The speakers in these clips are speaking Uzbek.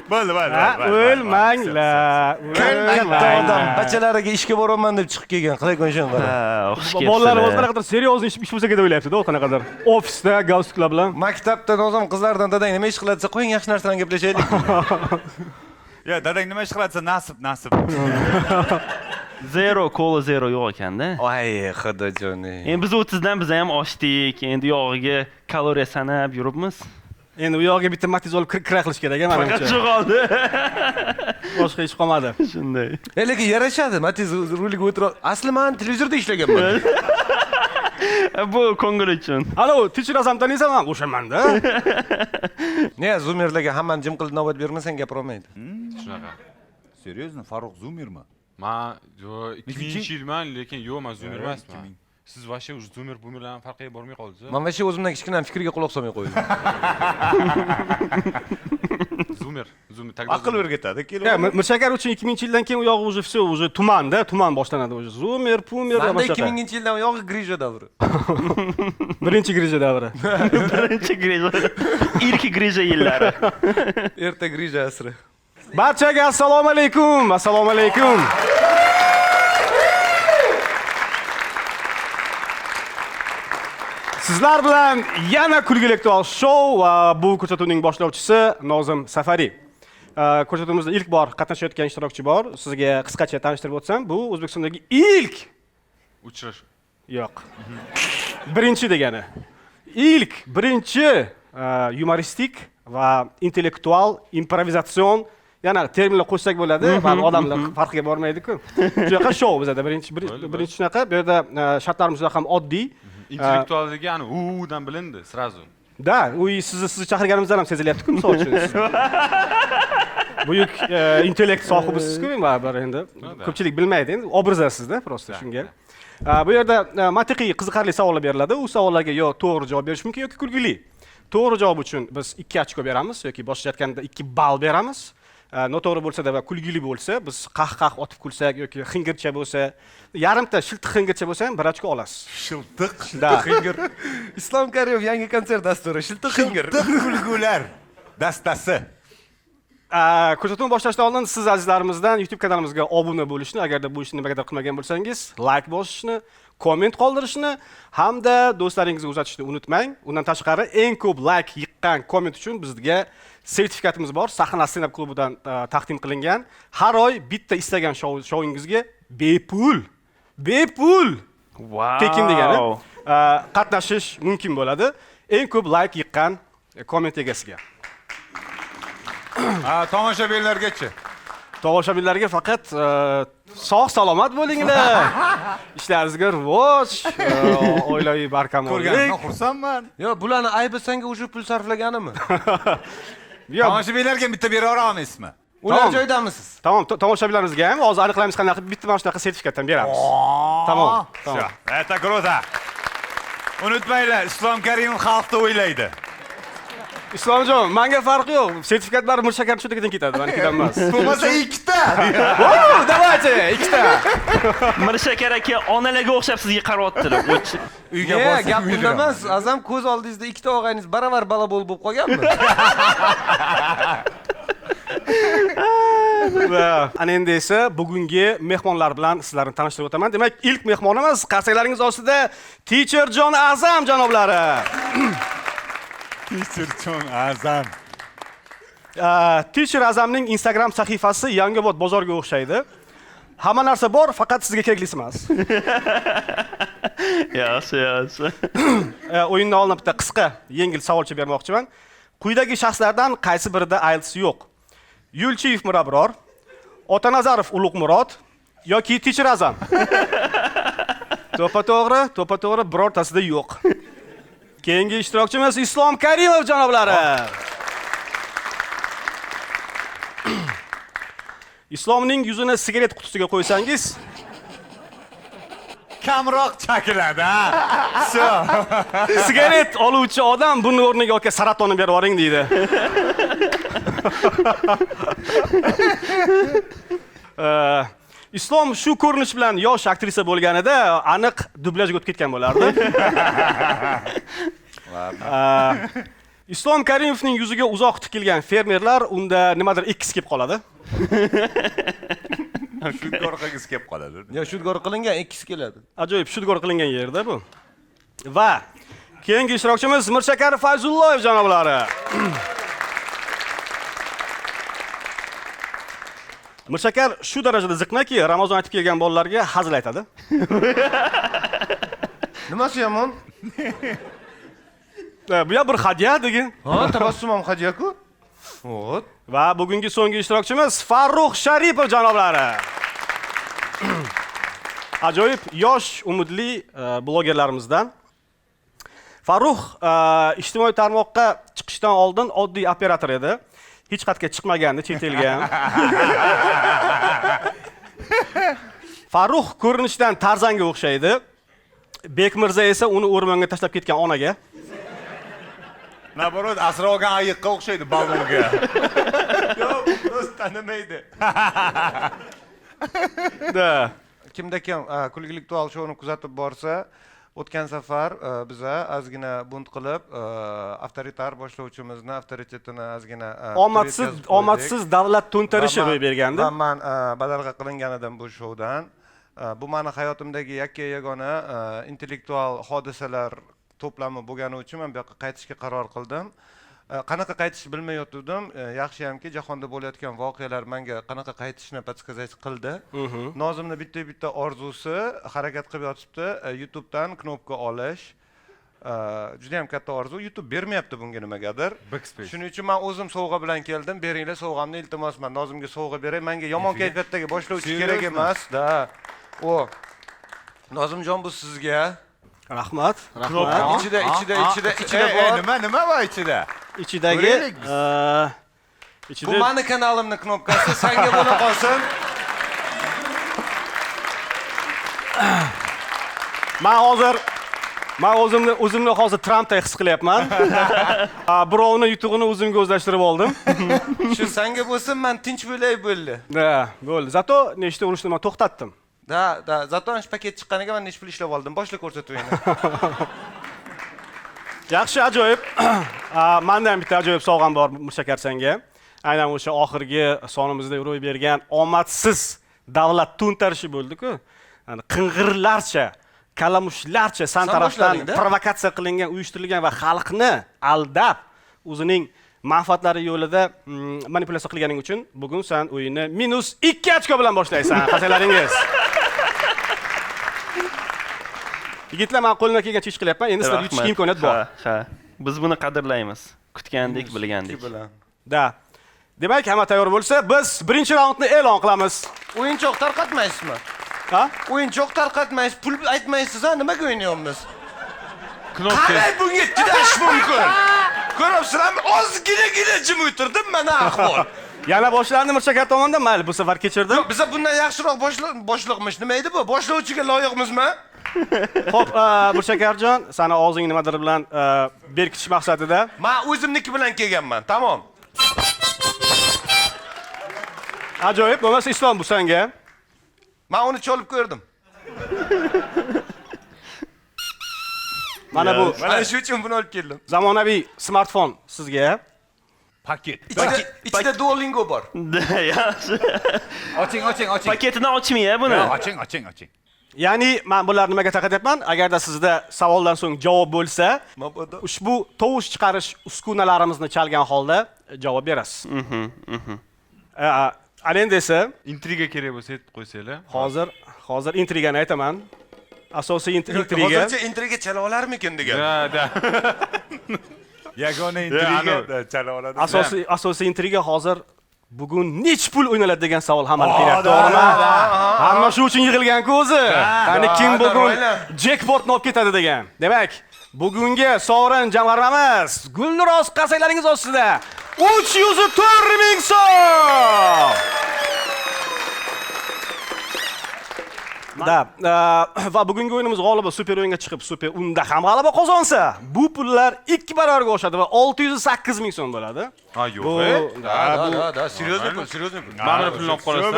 Bo'ldi, bo'ldi. O'lmanglar. Katta odam bachalariga ishga boraman deb chiqib kelgan. Qalay ko'rishing qara. Xush Bolalar o'zi kelibsizlar. qanaqadir серьезный ish bo'lsa deb o'ylayapti-da, u qanaqadir ofisda galstuklar bilan. Maktabda Nozim qizlardan dadang nima ish qiladi desa, qo'ying yaxshi narsalarni gaplashaylik. Yo, dadang nima ish qiladi desa, nasib, nasib. Zero, kola zero yo'q ekanda. Voy, xudojoni. Endi biz 30 dan biz ham oshdik. Endi yog'iga kaloriya sanab yuribmiz. Endi u yog'iga bitta Matiz olib kira qilish kerak, Faqat manimcha. shu qoldi. Boshqa ish qolmadi. Shunday. Lekin yarashadi. Matiz ruliga o'tirib, asli men televizorda ishlaganman. Bu ko'ngil uchun. Alo, Teacher Azam taniysanmi? O'sha manda. Ne, zoomerlarga hammani jim qilib navbat bermasang gapira olmaydi. Shunaqa. Серьезно, Farruh Zoomermi? Man yo 2000-yilman, lekin yo'q, man zoomer emasman. 2000. Siz вообще уже zoomer boomerlarning farqiga bormay qoldingiz. Men вообще o'zimdan kichkinam fikriga quloq solmay qo'ydim. Zoomer, zoomer. Тогда Aql zoomer. o'rgatadi, Ya, kelib. Mirshakar uchun 2000-yildan keyin u yog'i уже все, уже tumanda, tuman boshlanadi уже. Zoomer, pumer va Manda boshqa. 2000-yildan uyog'i grija davri. Birinchi grija davri. Birinchi grija. Ilk grija yillari. Erta grija asri. Barchaga assalomu alaykum, assalomu alaykum. Sizlar bilan yana Kulgili aktual shou va bu ko'rsatuvning boshlovchisi Nozim Safari. Ko'rsatuvimizda ilk bor qatnashayotgan ishtirokchi bor. Sizga qisqacha tanishtirib o'tsam, bu O'zbekistondagi ilk Uchrash. Yo'q. Birinchi degani. Ilk birinchi yumoristik va intellektual improvizatsion yana terminlar qo'shsak bo'ladi, baribir odamlar farqiga bormaydi-ku. Shunaqa shou bizada birinchi birinchi shunaqa. Bu yerda shartlarimiz juda ham oddiy. Intellektualligi ani u dan bilindi сразу. Da, u sizni chaqirganimizdan ham sezilyapti-ku, misol uchun. Siz buyuk intellekt sohibisiz-ku, baribir endi ko'pchilik bilmaydi endi, obrazasizda просто shunga. Bu yerda mantiqiy qiziqarli savollar beriladi. U savollarga yo to'g'ri javob berish mumkin yoki kulgili. To'g'ri javob uchun biz 2 ochko beramiz yoki boshqacha aytganda 2 ball beramiz. Noto'g'ri bo'lsa-da va kulgili bo'lsa, biz qah-qah otib kulsak yoki xingircha bo'lsa, yarimta shiltiq xingircha bo'lsa ham 1 ochko olasiz. Shiltiq, Da. Xingir. Islom Karimov yangi konsert dasturi. Shiltiq xingir. shiltiq kulgular dastasi. Ko'rsatuvni boshlashdan oldin siz azizlarimizdan YouTube kanalimizga obuna bo'lishni, agarda bu ishni nimagadir qilmagan bo'lsangiz, like bosishni, komment qoldirishni hamda do'stlaringizga uzatishni unutmang. Undan tashqari eng ko'p like yiqqan komment uchun bizga sertifikatimiz bor. Sahna stand-up klubidan taqdim qilingan. Har oy bitta istagan shouingizga bepul, bepul Wow. tekin degani qatnashish mumkin bo'ladi. Eng ko'p like yiqqan komment egasiga. Ha, tomoshabinlargachi? Tomoshabinlarga faqat sog' salomat bo'linglar. Ishlaringizga rivoj, oilaviy barkamollik. Ko'rganimdan xursandman. Yo, bularni aybi senga уже pul sarflaganimi? Yo'q, Tomoshabinlarga bitta bera olmaysizmi? Ular Tamom. joydamisiz? Tamom, tomoshabinlarimizga ham hozir aniqlaymiz qanaqa bitta mana shunaqa sertifikatdan beramiz. Tamom, tamom. Всё, это круто. Unutmanglar, Islom Karimov xalqni o'ylaydi. Islomjon, menga farqi yo'q. Sertifikat baribir Mirshakar cho'ntagidan ketadi, manikidan emas. Bo'lmasa ikkita. Wow, давайте, ikkita. Mirshakar aka onalarga o'xshab sizga qaryaptilar. Uyga Ne, borsam gap unda uyda. emas. Azam ko'z oldingizda ikkita og'ayningiz baravar balabol bo'lib qolganmi? Va ana endi esa bugungi mehmonlar bilan sizlarni tanishtirib o'taman. Demak, ilk mehmonimiz qarsaklaringiz ostida Teacher Jon Azam janoblari. Teacher Jon Azam. Teacher Azamning Instagram sahifasi Yangiobod bozoriga o'xshaydi. Hamma narsa bor, faqat sizga keraklisi emas. Yaxshi, yaxshi. O'yindan oldin bitta qisqa, yengil savolcha bermoqchiman. Quyidagi shaxslardan qaysi birida IELTS yo'q? Yulchiyev Mirabror, Otanazarov Ulug'murod yoki Teacher Azam? To'ppa to'g'ri, to'ppa to'g'ri, birortasida yo'q. Keyingi ishtirokchimiz Islom Karimov janoblari. Islomning yuzini sigaret qutisiga qo'ysangiz, Kamroq chakiladi, ha. Всё. Sigaret oluvchi odam buni o'rniga aka saratonni berib yuboring deydi. Islom shu ko'rinish bilan yosh aktrisa bo'lganida aniq dublyajga o'tib ketgan bo'lardi. Islom Karimovning yuziga uzoq tikilgan fermerlar unda nimadir ikkisi kelib qoladi. Shudgor qilgisi kelib qoladi. Yo, shudgor qilingan ikkisi keladi. Ajoyib shudgor qilingan yerda bu. Va keyingi ishtirokchimiz Mirshakar Fayzulloyev janoblari. Mirshakar shu darajada ziqnaki, Ramazon aytib kelgan bolalarga hazil aytadi. Nimasi yomon? Bu ya bir hadya degan. Ha, tabassum ham hadya-ku. Вот. Va bugungi so'nggi ishtirokchimiz Farruh Sharipov janoblari. Ajoyib yosh, umidli blogerlarimizdan. Farruh ijtimoiy tarmoqqa chiqishdan oldin oddiy operator edi. Hech qayerga chiqmagandi, chet elga ham. Farruh ko'rinishdan Tarzanga o'xshaydi. Bekmirza esa uni o'rmonga tashlab ketgan onaga. Naborot asrab olgan ayiqqa o'xshaydi, balonga. Yo'q, do'st tanimaydi. Da. Kimda kim kulgilik tual shouni kuzatib borsa, o'tgan safar biza ozgina bunt qilib, avtoritar boshlovchimizni avtoritetini ozgina omadsiz davlat to'ntarishi ro'y bergandi. Va men badalg'a qilingan edim bu shoudan. Bu meni hayotimdagi yakka yagona intellektual hodisalar to'plami bo'lgani uchun men bu yoqqa qaytishga qaror qildim. Qanaqa qaytishni bilmay yotgandim. Yaxshiyamki, jahonda bo'layotgan voqealar menga qanaqa qaytishni подсказать qildi. Nozimni bitta-bitta orzusi harakat qilib yotibdi, YouTube'dan knopka olish. Juda ham katta orzu. YouTube bermayapti bunga nimagadir. Shuning uchun men o'zim sovg'a bilan keldim. Beringlar sovg'amni, iltimos, men Nozimga sovg'a beray. Menga yomon kayfiyatdagi boshlovchi kerak emas. Da. O. Nozimjon, bu sizga. Rahmat, rahmat. Ichida, ichida, ichida, ichida bor. Nima bor ichida? Ichidagi, ichida Bu meni kanalimning knopkasi, senga bo'la qolsin. Men hozir men o'zimni hozir Trumpday his qilyapman. Birovni yutug'ini o'zimga o'zlashtirib oldim. Shu senga bo'lsin, men tinch bo'lay bo'ldi. Da, bo'ldi. Zato nechta urushni men to'xtatdim. Da, da, zato ana shu paket chiqqaniga men necha pul ishlab oldim. Boshla ko'rsatuvingni. Yaxshi, ajoyib. Menda ham bitta ajoyib sovg'am bor Mirshakar senga. Aynan o'sha oxirgi sonimizda ro'y bergan omadsiz davlat to'ntarishi bo'ldi-ku. Ya'ni qing'irlarcha, kalamushlarcha san tarafdan provokatsiya qilingan, uyushtirilgan va xalqni aldab o'zining manfaatlari yo'lida manipulyatsiya qilganing uchun bugun sen o'yinni -2 ochko bilan boshlaysan. Qasalaringiz. Yigitlar, men qo'limdan kelgancha ish qilyapman. Endi sizlarga yutishga imkoniyat bor. Ha, ha. Biz buni qadrlaymiz. Kutgandik, bilgandik. Da. Demak, hamma tayyor bo'lsa, biz birinchi raundni e'lon qilamiz. O'yinchoq tarqatmaysizmi? Ha? O'yinchoq tarqatmaysiz, pul aytmaysiz, ha? Nimaga o'ynayapmiz? Knopka. Qalay bunga chidash mumkin? Ko'ribsizlarmi? Ozginagina jim o'tirdim, mana ahvol. Yana boshlandi Mirshakar tomonidan, mayli, bu safar kechirdim. Yo'q, biza bundan yaxshiroq boshliqmish. Nima edi bu? Boshlovchiga loyiqmizmi? Xo'p, Mirshakarjon, seni og'zing nimadir bilan berkitish maqsadida. Men o'zimniki bilan kelganman, tamom. Ajoyib, bo'lmasa Islom bu senga. Men uni cholib ko'rdim. Mana bu, mana shu uchun buni olib keldim. Zamonaviy smartfon sizga. Paket. Ichida Duolingo bor. Yaxshi. Oching, oching, oching. Paketini ochmang buni. Oching, oching, oching. Ya'ni men bularni nimaga taqatyapman? Agarda sizda savoldan so'ng javob bo'lsa, ushbu tovush chiqarish uskunalarimizni chalgan holda javob berasiz. Ana endi esa intriga kerak bo'lsa aytib qo'ysanglar. Hozir intrigani aytaman. Asosiy intriga. Hozircha intriga chala olarmikin degan. Da, da. Yagona intriga chala oladi. Asosiy intriga hozir bugun nech pul o'ynaladi degan savol hammani qiynayapti, to'g'rimi? Hamma shu uchun yig'ilgan-ku o'zi. Ya'ni kim bugun jekpotni olib ketadi degan. Demak, bugungi sovrin jamg'armamiz Gulnuroz qasaklaringiz ostida 304 ming so'm. Да, va bugungi o'yinimiz g'olibi super o'yinga chiqib, super unda ham g'alaba qozonsa, bu pullar 2 barobarga oshadi va 608 ming so'm bo'ladi. Ha, yo'q. Bu Да, da, да, да, серьезный pul, серьезный pul. Mana buni pulini olib qolasan.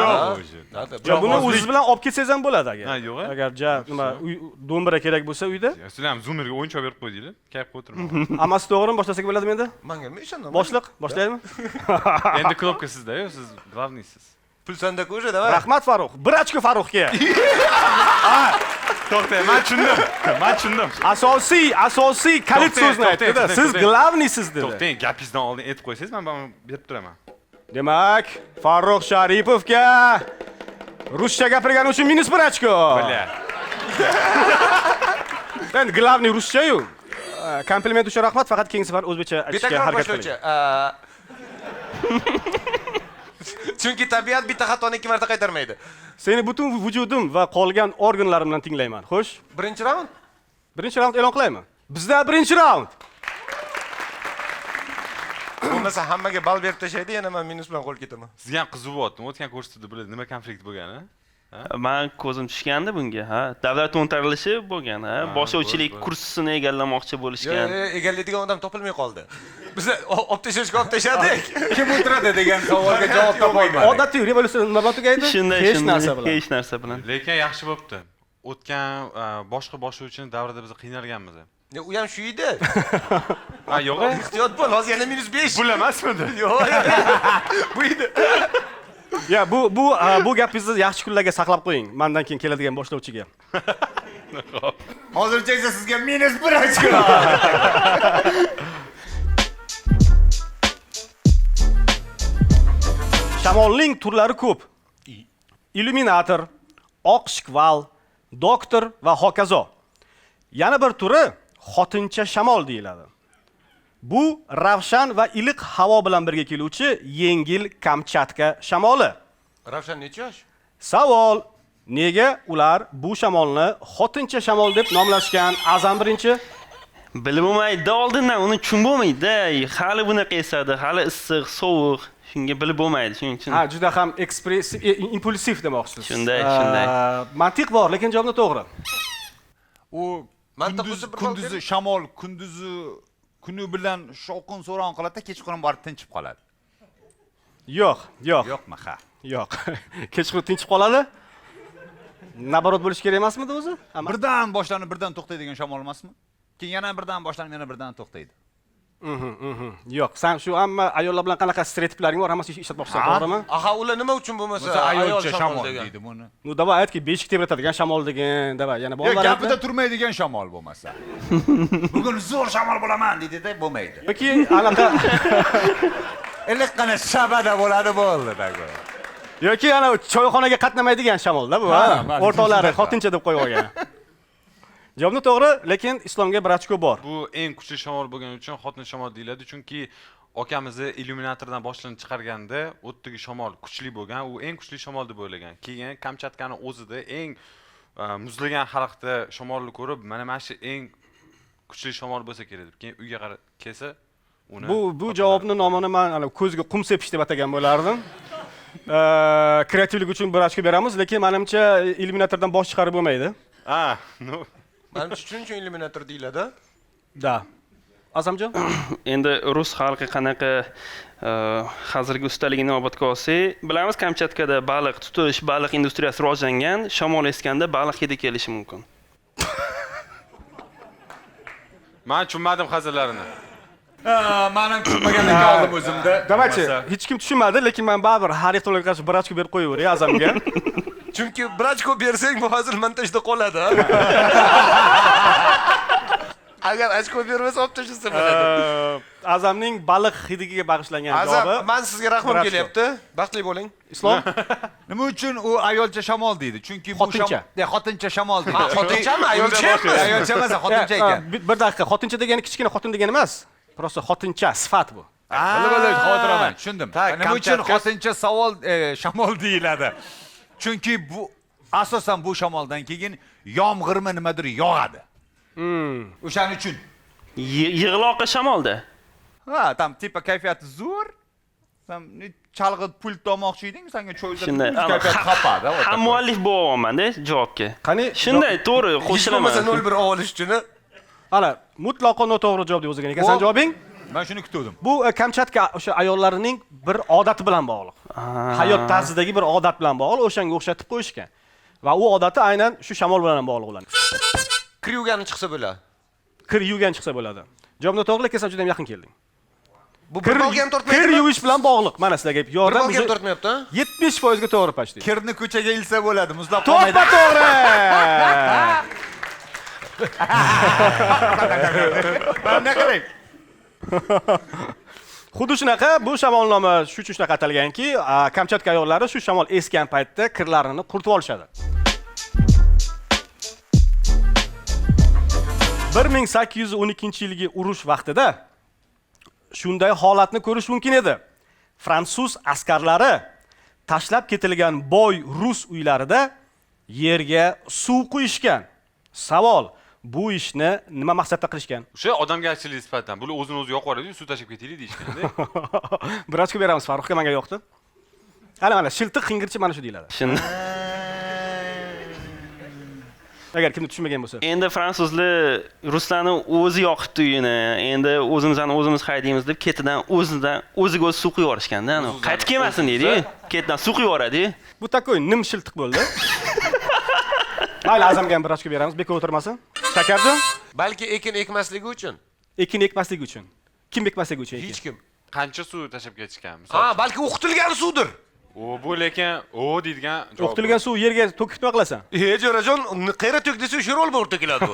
Да, да. bu buni o'zingiz bilan olib ketsangiz ham bo'ladi agar. Ha, yo'q, e? Agar ja nima do'mbira kerak bo'lsa uyda. Sizlar ham Zoomerga o'yinchoq berib qo'ydinglar. Kayf qilib o'tirman. Hammasi to'g'rimi? Boshlasak bo'ladimi endi? Manga nima ishondim? Boshliq, boshlaymi? Endi knopka sizda-yu, siz главный siz. Pul senda-ku уже, давай. Rahmat Farruh. Bir ochko Farruhga. To'xtang, men tushundim. Men tushundim. Asosiy kalit To'xtang, so'zni to'xtang, aytdi-da. to'xtang, Siz to'xtang. главный siz dedi. To'xtang, gapingizdan oldin aytib qo'ysangiz, men buni berib turaman. Demak, Farruh Sharipovga ruscha gapirgani uchun minus 1 ochko. Бля. Endi главный ruscha-yu. Kompliment uchun rahmat, faqat keyingi safar o'zbekcha Bitta aytishga takror harakat qiling. boshlovchi. Chunki tabiat bitta xatoni ikki marta qaytarmaydi. Seni butun vujudim va qolgan organlarim bilan tinglayman. Xo'sh, Birinchi raund. Birinchi raund e'lon qilaymi? Bizda birinchi raund. Bo'lmasa hammaga ball berib tashlaydi, yana men minus bilan qo'l ketaman. Sizga ham qiziq bo'lyaptimi? O'tgan ko'rsatuvda bular nima konflikt bo'lgani? Man ko'zim tushgandi bunga, ha. Davlat to'ntarilishi bo'lgan, ha. Boshlovchilik kursisini egallamoqchi bo'lishgan. Yo'q, egallaydigan odam topilmay qoldi. Biz olib tashlashga olib tashladik. Kim o'tiradi degan savolga javob topolmadik. Odatiy revolyutsiya nima bilan tugaydi? Shunday, Hech shunday, narsa bilan. Hech narsa bilan. Lekin yaxshi bo'pti. O'tgan boshqa boshlovchining davrida biz qiynalganmiz. U ham shu edi. Ha, yo'q. Ehtiyot bo'l, hozir yana minus 5. Pul emasmidi? Yo'q. Bu edi. Ya bu gapingizni yaxshi kunlarga saqlab qo'ying. Mendan keyin keladigan boshlovchiga. Hozircha esa sizga minus 1 ochko. Shamolning turlari ko'p. Illyuminator, oq shkval, doktor va hokazo. Yana bir turi xotincha shamol deyiladi. Bu ravshan va iliq havo bilan birga keluvchi yengil Kamchatka shamoli. Ravshan necha yosh? Savol: nega ular bu shamolni xotincha shamol deb nomlashgan? Azam birinchi. Bilib bo'lmaydi oldindan, uni tushunib bo'lmaydi. Hali bunaqa esadi, hali issiq, sovuq. Shunga bilib bo'lmaydi, shuning uchun. Ha, juda ham ekspressiv, impulsiv demoqchisiz. Shunday, shunday. Mantiq bor, lekin javob noto'g'ri. U Mantiq bo'lsa bir ball kunduzi bering. shamol kunduzi kuni bilan shovqin so'ron qiladi, kechqurun borib tinchib qoladi. Yo'q, yo'q. Yo'qmi? Ha. Yo'q. Kechqurun tinchib qoladi. Naborot bo'lishi kerak emasmidi o'zi? Birdan boshlanib, birdan to'xtaydigan shamol emasmi? Keyin yana birdan boshlanib, yana birdan to'xtaydi. Yo'q, sen shu hamma ayollar bilan qanaqa stereotiplaring bor, hammasi ishlatmoqchisan, to'g'rimi? Aha, ular nima uchun bo'lmasa ayolcha shamol degan. deydi buni. Ну, давай aytki, beshik tebratadigan shamol degan, давай, yana bor. Yo'q, gapida turmaydigan shamol bo'lmasa. Bugun zo'r shamol bo'laman deydi-da, bo'lmaydi. Yoki anaqa Iliqqina shabada bo'ladi, bo'ldi tago. Yoki ana choyxonaga qatnamaydigan shamolda bu, ha? O'rtoqlari xotincha deb qo'yib olgan. Javobni to'g'ri, lekin Islomga bir ochko bor. Bu eng kuchli shamol bo'lgani uchun xotin shamol deyiladi, chunki akamizni illyuminatordan boshini chiqarganda o'tdagi shamol kuchli bo'lgan, u eng kuchli shamol deb o'ylagan. Keyin Kamchatkani o'zida eng muzlagan xalqda shamolni ko'rib, mana shu eng kuchli shamol bo'lsa kerak deb. Keyin uyga qarab kelsa, uni Bu javobni nomini men ana ko'zga qum sepish deb atagan bo'lardim. Kreativlik uchun bir ochko beramiz, lekin menimcha illyuminatordan bosh chiqarib bo'lmaydi. Ha, no. Menimcha shuning uchun illyuminator deyiladi. Da. Azamjon? Endi rus xalqi qanaqa hozirgi ustaligini inobatga olsak, bilamiz Kamchatkada baliq tutish, baliq industriyasi rivojlangan, shamol eskanda baliq hidi kelishi mumkin. Men tushunmadim hazillarini. Men ham tushunmaganlikka oldim o'zimda. Давайте, hech kim tushunmadi, lekin men baribir har ehtimolga qarshi bir ochko berib qo'yaveray Azamga. Chunki bir ochko bersang bu hozir montajda qoladi. Agar ochko bermasa olib tashlasa bo'ladi. Azamning baliq hidiga bag'ishlangan Azam, javobi. men sizga rahmim kelyapti. Baxtli bo'ling. Islom? Nima uchun u ayolcha shamol deydi? Chunki bu Xotincha. Xotincha shamol deydi. Xotinchami, ayolcha emas? Ayolcha emas, xotincha ekan. Bir daqiqa, xotincha degani kichkina xotin degani emas. Prosta xotincha sifat bu. Bilib, xavotir olmang, tushundim. Nima uchun xotincha savol shamol deyiladi? Chunki bu asosan bu shamoldan keyin yomg'irmi nimadir yog'adi. O'shaning uchun. Yig'loqi shamolda. Ha, tam tipa kayfiyati zo'r. San chalg'it pult olmoqchi eding, senga choy Shunday, kayfiyat xafa-da. Ham muallif bo'lyapman-da javobga. Qani Shunday, to'g'ri, Hech bo'lmasa qo'shilaman. 0-1 olish uchun. Ana, mutlaqo noto'g'ri javob deb yozgan ekan. San javobing? Men shuni kutgandim. Bu Kamchatka o'sha ayollarining bir odati bilan bog'liq. Hayot tarzidagi bir odat bilan bog'liq, o'shanga o'xshatib qo'yishgan. Va u odati aynan shu shamol bilan ham bog'liq ularning. Kir yuvgani chiqsa bo'ladi. Kir yuvgan chiqsa bo'ladi. Javob noto'g'ri, lekin sen juda ham yaqin kelding. Bu bir balga ham tortmaydimi? Kir yuvish bilan bog'liq. Mana sizlarga Bir yordam balga ham tortmayapti, ha? 70% ga to'g'ri почти. Kirni ko'chaga ilsa bo'ladi, muzlab qolmaydi. To'ppa to'g'ri. Mana qarang. Xuddi shunaqa bu shamol nomi shu uchun shunaqa atalganki, Kamchatka ayollari shu shamol esgan paytda kirlarini quritib olishadi. 1812-yilgi urush vaqtida shunday holatni ko'rish mumkin edi. Fransuz askarlari tashlab ketilgan boy rus uylarida yerga suv quyishgan. Savol: bu ishni nima maqsadda qilishgan? O'sha odamgarchilik sifatida bular o'zini o'zi yoqib yuboradi, suv tashlab ketaylik deyishganda. Bir ochko beramiz Farruxga, menga yoqdi. Ana mana shiltiq qingirchi mana shu deyiladi. Shunday. Agar kimdir tushunmagan bo'lsa. Endi fransuzlar ruslarni o'zi yoqibdi uyini. Endi o'zimizni o'zimiz haydaymiz deb ketidan o'zidan o'ziga o'zi suv quyib yuborishganda, ana qaytib kelmasin deydi-yu. Ketidan suv quyib yuboradi-yu. Bu takoy nim shiltiq bo'ldi. Mayli, Azamga ham bir ochko beramiz, bekor o'tirmasin. Shakarjon? Balki ekin ekmasligi uchun. Ekin ekmasligi uchun. Kim ekmasligi uchun ekin? Hech kim. Qancha suv tashlab ketishgan, misol Ha, uchun? balki o'qitilgan suvdir. O, bu lekin o deydigan javob. O'qitilgan suv yerga to'kib nima qilasan? Jo'rajon, qayerga to'k desa o'sha rol bo'lib to'kiladi bu.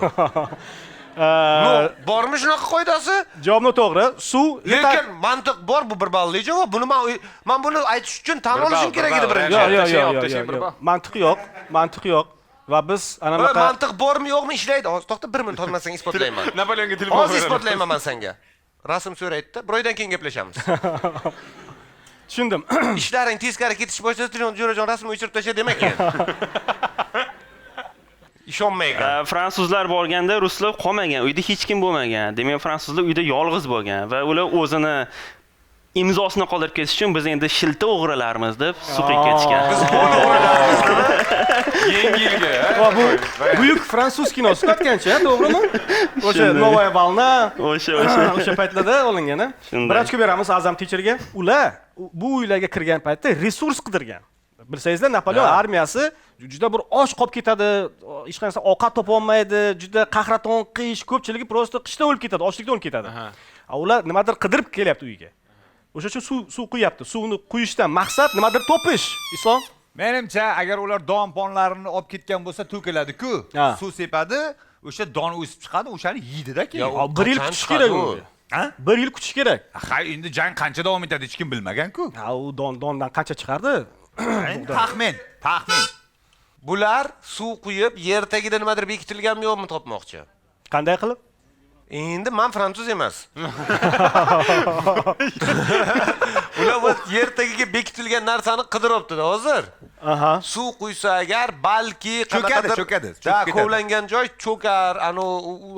No, bormi shunaqa qoidasi? Javob noto'g'ri. Suv Lekin mantiq bor, bu bir balli javob. Buni men buni aytish uchun tan olishim kerak edi birinchi. Yo'q, yo'q, yo'q, yo'q. Mantiq yo'q, mantiq yo'q. Va biz ana bunaqa mantiq bormi yo'qmi ishlaydi. Hozir to'xta, bir minut hozir men senga isbotlayman. Napoleonga telefon. Hozir isbotlayman men senga. Rasm so'raydi-da, bir oydan keyin gaplashamiz. Tushundim. Ishlaring teskari ketish boshlasa, Jo'rajon rasmni o'chirib tasha demak endi. Ishonmaygan. Fransuzlar borganda ruslar qolmagan, uyda hech kim bo'lmagan. Demak, fransuzlar uyda yolg'iz bo'lgan va ular o'zini imzosini qoldirib ketish uchun biz endi shilta o'g'rilarmiz deb suv quyib ketishgan. Biz bo'l o'g'rilarmiz. Yangi yilga. Va bu buyuk fransuz kinosi aytgancha, to'g'rimi? O'sha Novaya Volna, o'sha o'sha paytlarda olingan, ha? Bir ochko beramiz Azam teacherga. Ular bu uylarga kirgan paytda resurs qidirgan. Bilsangizlar, Napoleon armiyasi juda bir och qolib ketadi, hech qanday ovqat topa olmaydi, juda qahraton qish, ko'pchiligi prosta qishda o'lib ketadi, ochlikdan o'lib ketadi. Ular nimadir qidirib kelyapti uyga. O'sha uchun suv quyapti. Suvni quyishdan maqsad nimadir topish. Islom? Menimcha, agar ular don ponlarini olib ketgan bo'lsa, to'kiladi-ku. Suv sepadi, o'sha don o'sib chiqadi, o'shani yeydi-da keyin. Bir yil kutish kerak unga. Ha? Bir yil kutish kerak. Ha, endi jang qancha davom etadi hech kim bilmagan-ku. Ha, u dondan qancha chiqardi? Taxmin, taxmin. Bular suv quyib, yer tagida nimadir bekitilganmi yo'qmi topmoqchi. Qanday qilib? Endi men fransuz emas. Ular bu yer tagiga bekitilgan narsani qidiryapti-da hozir. Aha. Suv quysa agar balki cho'kadi, cho'kadi, da kovlangan joy cho'kar. Anu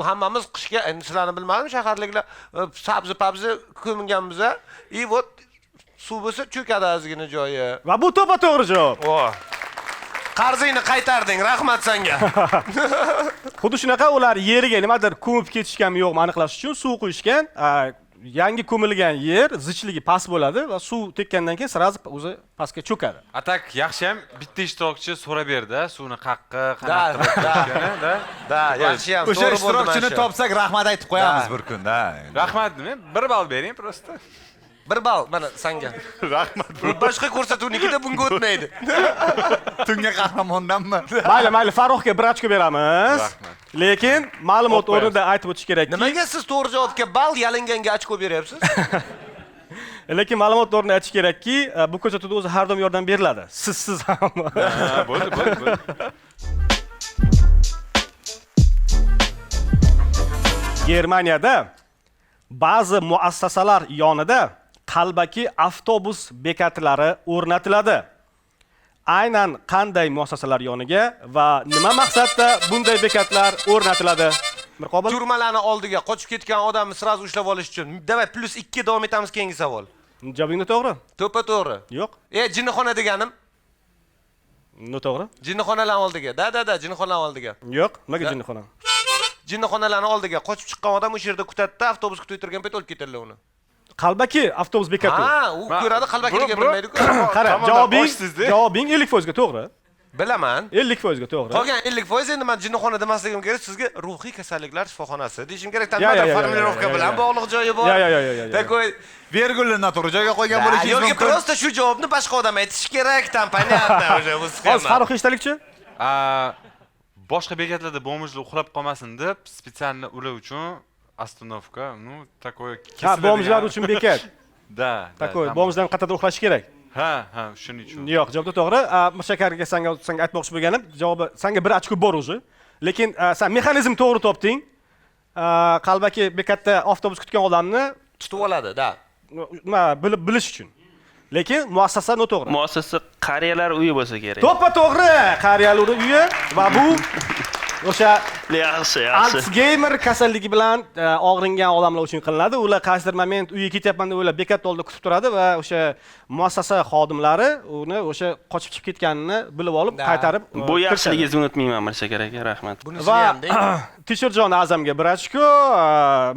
hammamiz qishga, endi sizlarni bilmadim, shaharliklar sabzi pabzi ko'minganmiz a. I вот suv bo'lsa cho'kadi ozgina joyi. Va bu to'ppa-to'g'ri javob. O. Qarzingni qaytarding, rahmat senga. Xuddi shunaqa ular yeriga nimadir ko'mib ketishganmi yo'qmi aniqlash uchun suv quyishgan. Yangi ko'milgan yer zichligi past bo'ladi va suv tekkandan keyin sразу o'zi pastga cho'kadi. Atak yaxshi ham bitta ishtirokchi so'rab berdi, suvni qaqqa, qanaqa qilib qo'yishgani, da. Da, yaxshi ham o'sha ishtirokchini topsak rahmat aytib qo'yamiz bir kunda. Rahmat nima? 1 ball bering prosta. 1 ball mana senga. Rahmat. Bu boshqa ko'rsatuvnikida bunga o'tmaydi. Tungi qahramondanmi? Mayli, mayli, Farruxga bir ochko beramiz. Rahmat. Lekin ma'lumot o'rnida aytib o'tish kerakki, nimaga siz to'g'ri javobga ball, yalinganga ochko beryapsiz? Lekin ma'lumot o'rnida aytish kerakki, bu ko'rsatuvda o'zi har doim yordam beriladi. Sizsiz ham. Ha, bo'ldi, bo'ldi, bo'ldi. Germaniyada ba'zi muassasalar yonida qalbaki avtobus bekatlari o'rnatiladi. Aynan qanday muassasalar yoniga va nima maqsadda bunday bekatlar o'rnatiladi? Mirqobil? Turmalarni oldiga qochib ketgan odamni sразу ushlab olish uchun. Давай +2 davom etamiz keyingi savol. Javobing noto'g'ri. To'ppa to'g'ri. Yo'q. Jinnixona deganim. Noto'g'ri. Jinnixonalarning oldiga. Da, da, da, jinnixonalarning oldiga. Yo'q, nimaga jinnixona? Jinnixonalarning oldiga qochib chiqqan odam o'sha yerda kutadi-da, avtobus kutib turgan payt o'lib ketadilar uni. Qalbaki avtobus bekati. Ha, u ko'radi, qalbakiliga bilmaydi-ku. Qara, javobing 50% ga to'g'ri. Bilaman. 50% ga to'g'ri. Qolgan 50% endi men jinnixona demasligim kerak, sizga ruhiy kasalliklar shifoxonasi deyishim kerak. Tanmadim, formulirovka bilan bog'liq joyi bor. Yo. Takoy vergulni noto'g'ri joyga qo'ygan bo'lishingiz mumkin. Yo'q, просто shu javobni boshqa odam aytishi kerak, там понятно уже bu sxema. Hozir Farruh eshitalikchi? Boshqa bekatlarda bomjlar uxlab qolmasin deb специально ular uchun остановка, ну, такой Ha, bomjlar uchun bekat. Да. Такой bomjlarni qayerdadir uxlashi kerak. Ha, ha, shuning uchun. Yo'q, javob to'g'ri. Mirshakar senga aytmoqchi bo'lganim, javobi senga bir ochko bor o'zi. Lekin sen mexanizm to'g'ri topding. Qalbaki bekatda avtobus kutgan odamni tutib oladi, da. Nima bilish uchun. Lekin muassasa noto'g'ri. Muassasa qariyalar uyi bo'lsa kerak. To'ppa to'g'ri, qariyalar uyi va bu o'sha yaxshi. Alsgeymer kasalligi bilan og'ringan odamlar uchun qilinadi. Ular qaysidir moment uyga ketyapman deb o'ylab bekat oldida kutib turadi va o'sha muassasa xodimlari uni o'sha qochib chiqib ketganini bilib olib qaytarib. Bu yaxshiligingizni unutmayman Mirshakar aka, rahmat. Va Teacherjon Azamga bir ochko,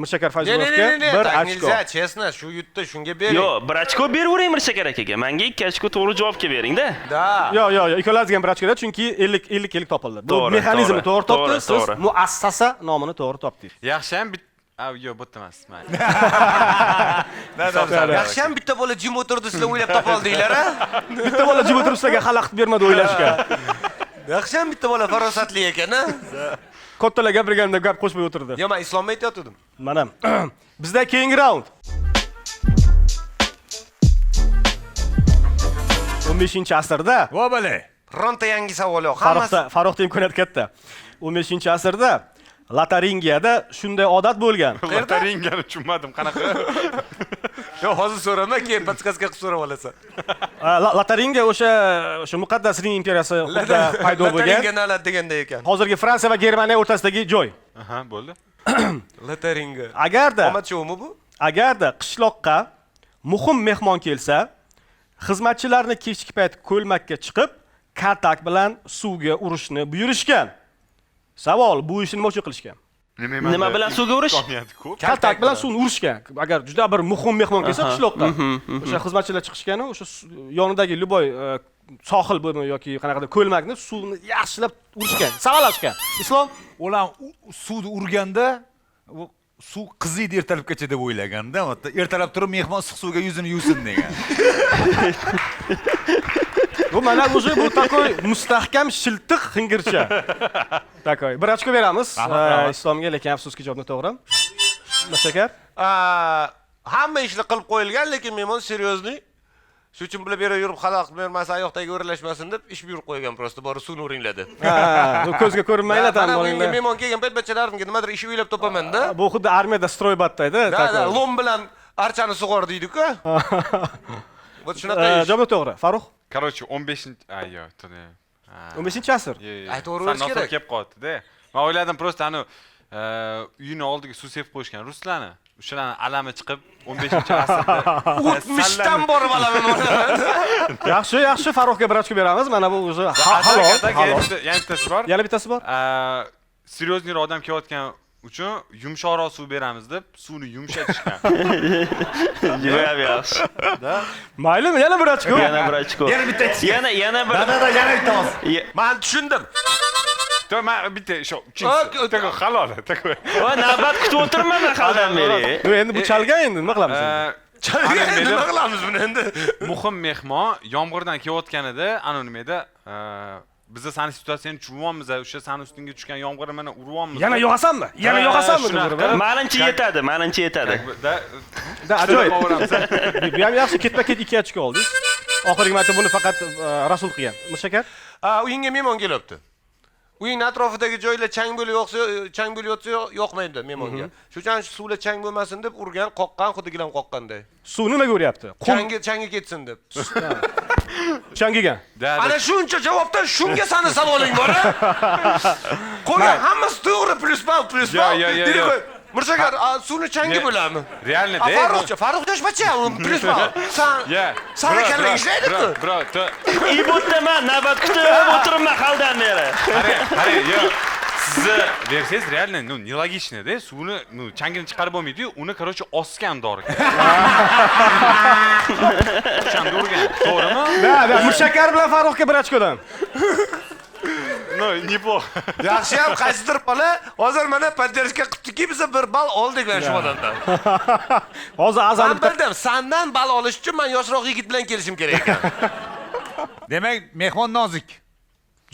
Mirshakar Fayzulovga bir ochko. Nelza, chestno, shu yutdi, shunga bering. Yo'q, bir ochko beravering Mirshakar akaga. Menga 2 ochko to'g'ri javobga bering-da. Da. Yo'q, ikkalasiga ham bir ochko, chunki 50-50 topildi. Bu mexanizmni to'g'ri topdi, siz muassasa nomini to'g'ri topdingiz. Yaxshi ham yo'q, bu yerda emas, mayli. Yaxshi ham bitta bola jim o'tirdi, sizlar o'ylab topa oldinglar, a? Bitta bola jim o'tirib sizlarga xalaqit bermadi o'ylashga. Yaxshi ham bitta bola farosatli ekan, a? Kattalar gapirganda gap qo'shmay o'tirdi. Yo'q, men islomni aytayotgandim. Mana. Bizda keyingi raund. 15-asrda. Vo bale. Ronta yangi savol yo'q. Hammasi Farruhda imkoniyat katta. 15-asrda Lotaringiyada shunday odat bo'lgan. Lotaringiyani tushunmadim, qanaqa? Yo'q, hozir so'rama, keyin podskazka qilib so'rab olasan. Lotaringiya o'sha muqaddas Rim imperiyasi hududida paydo bo'lgan. Lotaringiya nalat deganda ekan. Hozirgi Fransiya va Germaniya o'rtasidagi joy. Aha, bo'ldi. Lotaringiya. Agarda omad shovmi bu? Agarda qishloqqa muhim mehmon kelsa, xizmatchilarni kechki payt ko'lmakka chiqib, kaltak bilan suvga urishni buyurishgan. Savol, bu ishni nima uchun qilishgan? Nima bilan suvga urish? Kaltak bilan suvni urishgan. Agar juda bir muhim mehmon kelsa qishloqqa, o'sha xizmatchilar chiqishgani, o'sha yonidagi любой sohil bo'lmi yoki qanaqadir ko'lmakni suvni yaxshilab urishgan, savalashgan. Islom, ular suvni urganda suv qiziydi ertalabgacha deb o'ylaganda, ertalab turib mehmon issiq suvga yuzini yuvsin degan. Bu mana уже bu takoy mustahkam shiltiq hingircha. Takoy. Bir ochko beramiz Islomga, lekin afsuski javobni to'g'ri. Mirshakar? Hamma ishni qilib qo'yilgan, lekin mehmon seryozni. Shu uchun bular bera yurib xalaqit bermasa, oyoqdagi o'ralashmasin deb ish buyurib qo'ygan, просто borib suvni uringlar deb. Ha, bu ko'zga ko'rinmanglar tam boringlar. Mehmon kelgan payt bachalarimga nimadir ish o'ylab topaman-da. Bu xuddi armiyada stroybatda edi. Da, lom bilan archani sug'or deydi-ku. Bu shunaqa ish. Javob to'g'ri. Farruh? Короче, 15-chi, yo'q, to'g'ri. 15-asr. Aytaverish kerak. Kelib qoldi-da. Men o'yladim, просто anu uyini oldiga suv sepib qo'yishgan ruslarni. O'shalarni alami chiqib 15-asrda o'tmishdan borib alami. Yaxshi, yaxshi, Farruhga bir ochko beramiz. Mana bu o'zi halol. Yana bittasi bor. Yana bittasi bor. Seryozniyroq odam kelayotgan uchun yumshoqroq suv beramiz deb suvni yumshatishgan. Juda yaxshi. Maylimi, yana bir ochko. Yana bir ochko. Yana bitta. Yana bir. Da, yana bitta. Men tushundim. To'g'ri, men bitta shu uchinchisi. Takoy halol, takoy. Va navbat kutib o'tirman men halidan beri. Yo'q, endi bu chalgan endi nima qilamiz endi? Chalgan nima qilamiz buni endi? Muhim mehmon yomg'irdan kelayotganida, ana nima edi? Biz sani situatsiyani tushunyapmiz, o'sha sani ustingga tushgan yomg'irni mana uryapmiz. Yana yog'asanmi? Yana yog'asanmi? Menimcha yetadi, menimcha yetadi. Da, ajoyib. Bu ham yaxshi, ketma-ket 2 ochko oldingiz. Oxirgi marta buni faqat Rasul qilgan. Mirshakar? Uyingga mehmon kelyapti. Uyning atrofidagi joylar chang bo'lib yo'qsa, chang bo'lib yotsa yoqmaydi mehmonga. Shu uchun suvlar chang bo'lmasin deb urgan, qoqqan, xuddi gilam qoqqanday. Suv nimaga uryapti? Changi ketsin deb. Changigan. Ana shuncha javobdan shunga sani savoling bor, a? Qo'ygan hammasi to'g'ri, plus bal, plus bal. Yo. Mirshakar, suvni changi bo'ladimi? Реально, A Farruxchi, Farruh yoshbacha, u plyus bor. San sani kallang ishlaydi-ku. Bro, I bu yerda man navbat kutib o'tiribman haldan beri. Qarang, qarang, yo'q. Sizni versiyangiz реально, ну, нелогичный da. Suvni, ну, changini chiqarib bo'lmaydi-yu, uni, короче, osgan doriga. O'shanda urgan, to'g'rimi? Да, да, Mirshakar bilan Farruxga bir ochkodan. Ну, неплохо. Yaxshi ham qaysidir bola hozir mana поддержка qilibdiki, biz bir ball oldik mana shu odamdan. Hozir Azamni Man bildim, sandan ball olish uchun man yoshroq yigit bilan kelishim kerak ekan. Demak, mehmon nozik.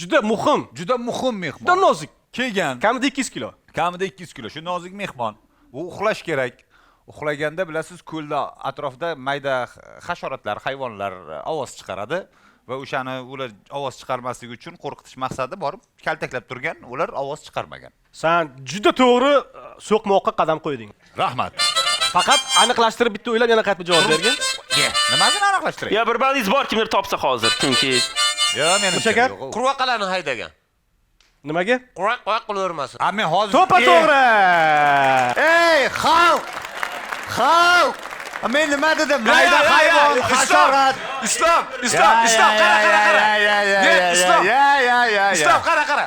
Juda muhim, Juda muhim mehmon. juda nozik. Kelgan. Kamida 200 kilo. Kamida 200 kilo. Shu nozik mehmon. U uxlash kerak. Uxlaganda bilasiz, ko'lda atrofda mayda hasharotlar, hayvonlar ovoz chiqaradi va o'shani ular ovoz chiqarmasligi uchun qo'rqitish maqsadida borib kaltaklab turgan, ular ovoz chiqarmagan. San juda to'g'ri so'qmoqqa qadam qo'yding. Rahmat. Faqat aniqlashtirib bitta o'ylab yana qaytib javob bergin. Ye, nimasini aniqlashtiray? Yo, bir ballingiz bor, kimdir topsa hozir, chunki Yo, menimcha Shakar? yo'q. Qurvaqalarni haydagan. Nimaga? Qurvaq qurvaq qilavermasin. A men hozir To'pa to'g'ri. Ey, xalq! Xalq! Men nima dedim? Mayda hayvon, hasharot. Islom, Islom, Islom, qara, qara, qara. Ne, Islom. Ya, ya, ya, Islom, qara, qara.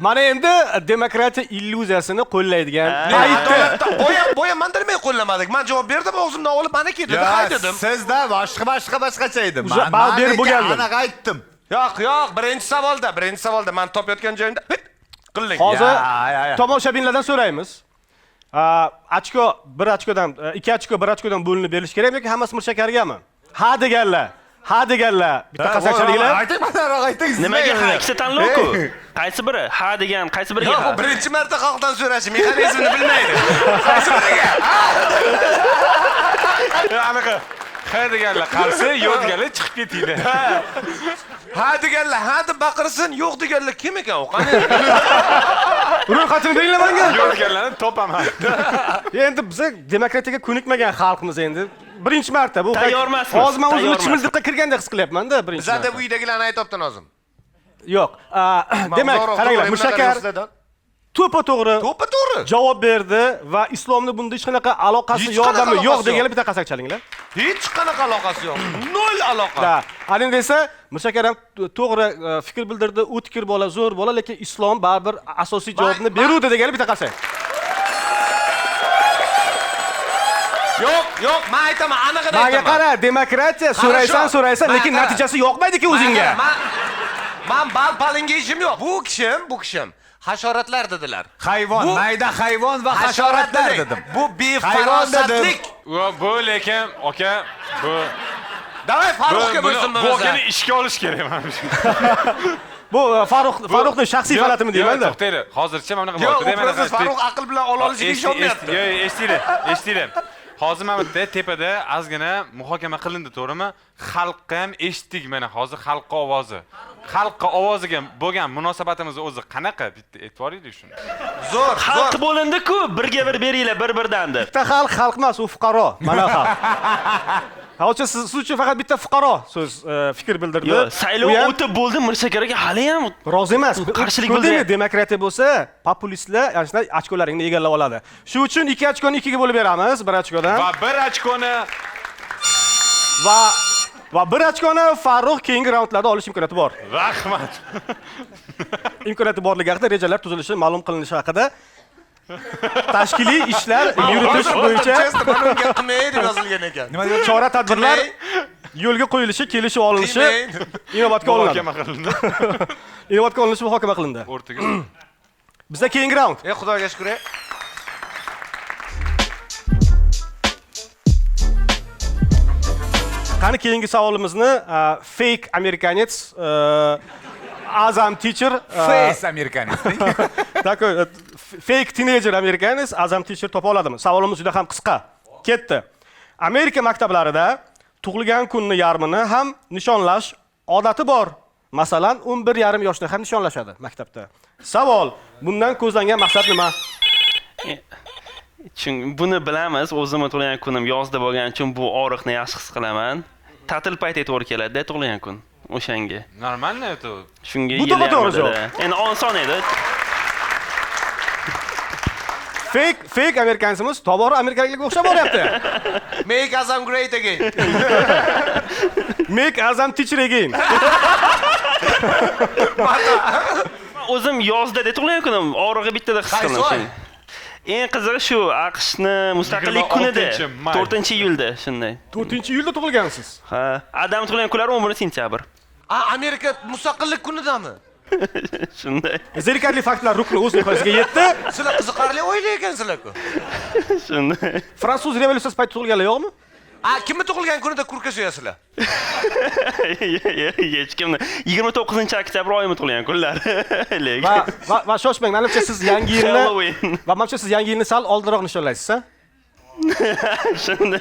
Mana endi demokratiya illyuziyasini qo'llaydigan paytda. Boya, boya manda nimaga qo'llamadik? Men javob berdim, og'zimdan olib maniki dedi, haydadim. Sizda boshqa boshqa boshqacha edi. O'sha ball berib bo'lgandim. Aniq aytdim. Yo'q, yo'q, birinchi savolda men topayotgan joyimda qildik. Hozir Ya, ya, ya. tomoshabinlardan so'raymiz. Ochko bir ochkodan, ikki ochko bir ochkodan bo'linib berilishi kerakmi yoki hammasi Mirshakargami? Ha deganlar. Ha deganlar. Bitta qarsak chalinglar. Ayting, manaroq ayting. Nimaga ha? Ikkita tanlov-ku. Qaysi biri? Ha degan, qaysi biriga Yo'q, ha? bu birinchi marta xalqdan so'rashi mexanizmini bilmaydi. Qaysi biriga? Anaqa ha deganlar qarshi, yo'q deganlar chiqib ketinglar. Ha deganlar ha deb baqirsin, yo'q deganlar kim ekan u? Qani? Ro'yxatini beringlar menga. Yo'q deganlarni topaman. Endi biza demokratiyaga ko'nikmagan xalqmiz endi. Birinchi marta bu. Tayyor emasmiz, Hozir men o'zimni tayyor emasmiz. chimildiqqa kirgandek his qilyapman-da birinchi Bizada marta. uydagilarni aytyapti Nozim. Yo'q. Demak, qaranglar, Mirshakar to'pa to'g'ri To'ppa to'g'ri. javob berdi va islomni bunda hech qanaqa aloqasi Hech yordami qanaqa yo'q aloqasi deganlar yo'q. bitta qarsak chalinglar. Hech qanaqa aloqasi yo'q. Nol aloqa. Да. Ana endi esa Mirshakar ham to'g'ri fikr bildirdi, o'tkir bola, zo'r bola, lekin islom baribir asosiy javobni beruvdi deganlar bitta qarsak. Yo'q, yo'q, men aytaman, anig'ini Menga aytaman. qara, demokratiya so'raysan, so'raysan, Menga lekin qara. natijasi yoqmaydi-ki o'zingga. Man bal palinga ishim yo'q. Bu kishim hasharotlar dedilar. Hayvon, mayda hayvon va hasharotlar dedik. dedim. Bu befarosatlik. Bu lekin aka, bu Давай Farruxga bo'lsin bu bo'lmasa. akani ishga olish kerak manimcha. Bu Farruxning shaxsiy falatimi deyman-da. To'xtanglar. Hozircha mana bunaqa Yo'q, bo'lyapti. u protsess Farruh aql bilan ola olishiga ishonmayapti. Yo'q, eshitinglar, eshitinglar. Hozir mana bu yerda tepada ozgina muhokama qilindi, to'g'rimi? Xalqqa ham eshitdik mana hozir xalqqa ovozi. Xalqqa ovoziga bo'lgan munosabatimiz o'zi qanaqa? Bitta e'tiboringlar shuni. Zo'r, Xalq zo'r. bo'lindi-ku, birga bir beringlar, bir-birdan deb. Bitta xalq xalq emas, u fuqaro. Mana xalq. Hozircha siz uchun faqat bitta fuqaro so'z fikr bildirdi. Yo'q, saylov U ham o'tib bo'ldi, Mirshakar aka hali ham rozi emas. Qarshilik Ko'rdingmi, bildiryapti. demokratiya bo'lsa, populistlar ana shunday ochkolaringni egallab oladi. Shu uchun ikki ochkoni ikkiga bo'lib beramiz, bir ochkodan. Va bir ochkoni Va bir ochkoni Farruh keyingi raundlarda olish imkoniyati bor. Rahmat. Imkoniyati borligi haqida rejalar tuzilishi ma'lum qilinishi haqida tashkiliy ishlar yuritish bo'yicha Честно, mana unga qilmay deb yozilgan ekan. Nima deyapti? chora tadbirlar yo'lga qo'yilishi, kelishib olinishi Qilmang. inobatga olinadi. Muhokama qilindi. Inobatga olinishi muhokama qilindi. O'rtaga. Bizda keyingi raund. Ey Xudoga shukr. Ey. Qani keyingi savolimizni fake американец Azam teacher Face американец. Такой fake teenager американец Azam teacher topa oladimi? Savolimiz juda ham qisqa. Ketdi. Amerika maktablarida tug'ilgan kunni yarmini ham nishonlash odati bor. Masalan, 11,5 yoshda ham nishonlashadi maktabda. Savol: bundan ko'zlangan maqsad nima? Chunki buni bilamiz, o'zimni tug'ilgan kunim yozda bo'lgani uchun bu og'riqni yaxshi his qilaman. Ta'til paytiga to'g'ri keladi-da tug'ilgan kun o'shanga. Нормально это. Shunga Bu yil to'g'ri yarmida. javob. Endi oson edi. Fake amerikansimiz tobora amerikaliklarga o'xshab boryapti. Make Azam great again. Make Azam teacher again. O'zim yozda tug'ilgan kunim, og'rig'i bittada his qildim. Eng qizig'i shu AQShni mustaqillik kunida 4-iyulda shunday. 4-iyulda tug'ilgansiz? Ha, adam tug'ilgan kunlari 11 sentyabr. A, Amerika mustaqillik kunidami? Shunday. Zerikarli faktlar rukni o'z nihoyasiga yetdi. Sizlar qiziqarli o'ylar ekansizlar-ku. Shunday. Fransuz revolyutsiyasi payti tug'ilganlar yo'qmi? A, kimni tug'ilgan kunida kurka so'yasizlar? Hech kimni. 29 oktyabr oyimni tug'ilgan kunlari. Lekin Va shoshmang, manimcha siz yangi yilni Halloween. Va manimcha siz yangi yilni sal oldinroq nishonlaysiz, a? Shunday.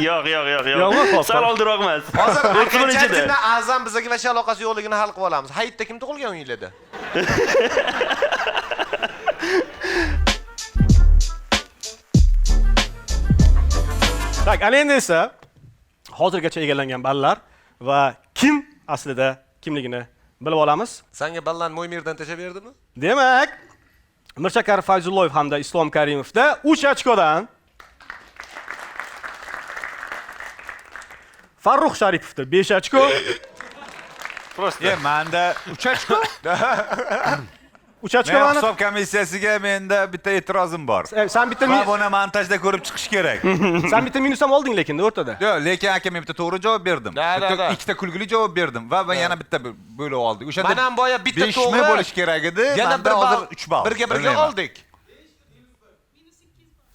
Yo'q, yo'q, yo'q, yo'q. Yo'qmi? Xo'p, Sal xo'p. oldinroq emas. Hozir 31-da. окончательно Azam bizga вообще aloqasi yo'qligini hal qilib olamiz. Hayitda kim tug'ilgan u yilida? Так, ana endi esa hozirgacha egallangan ballar va kim aslida kimligini bilib olamiz. Sanga ballarni Мой мир dan tashlab berdimi? Demak, Mirshakar Fayzulloyev hamda Islom Karimovda 3 ochkodan, Farruh Sharipovda 5 ochko, Просто. E, manda 3 ochko. 3 ochko Men mani. hisob komissiyasiga menda bitta e'tirozim bor. San bitta Va buni montajda ko'rib chiqish kerak. San bitta minus ham olding lekin o'rtada. Yo'q, lekin aka, men bitta to'g'ri javob berdim. Да, да, Bitta да. ikkita kulgili javob berdim va men yana bitta bo'lib oldik. O'shanda Mana ham boya bitta 5 mi to'g'ri. bo'lishi kerak edi. Yana Manda bir hozir ball. 3 ball. Birga birga Bilmayman. oldik.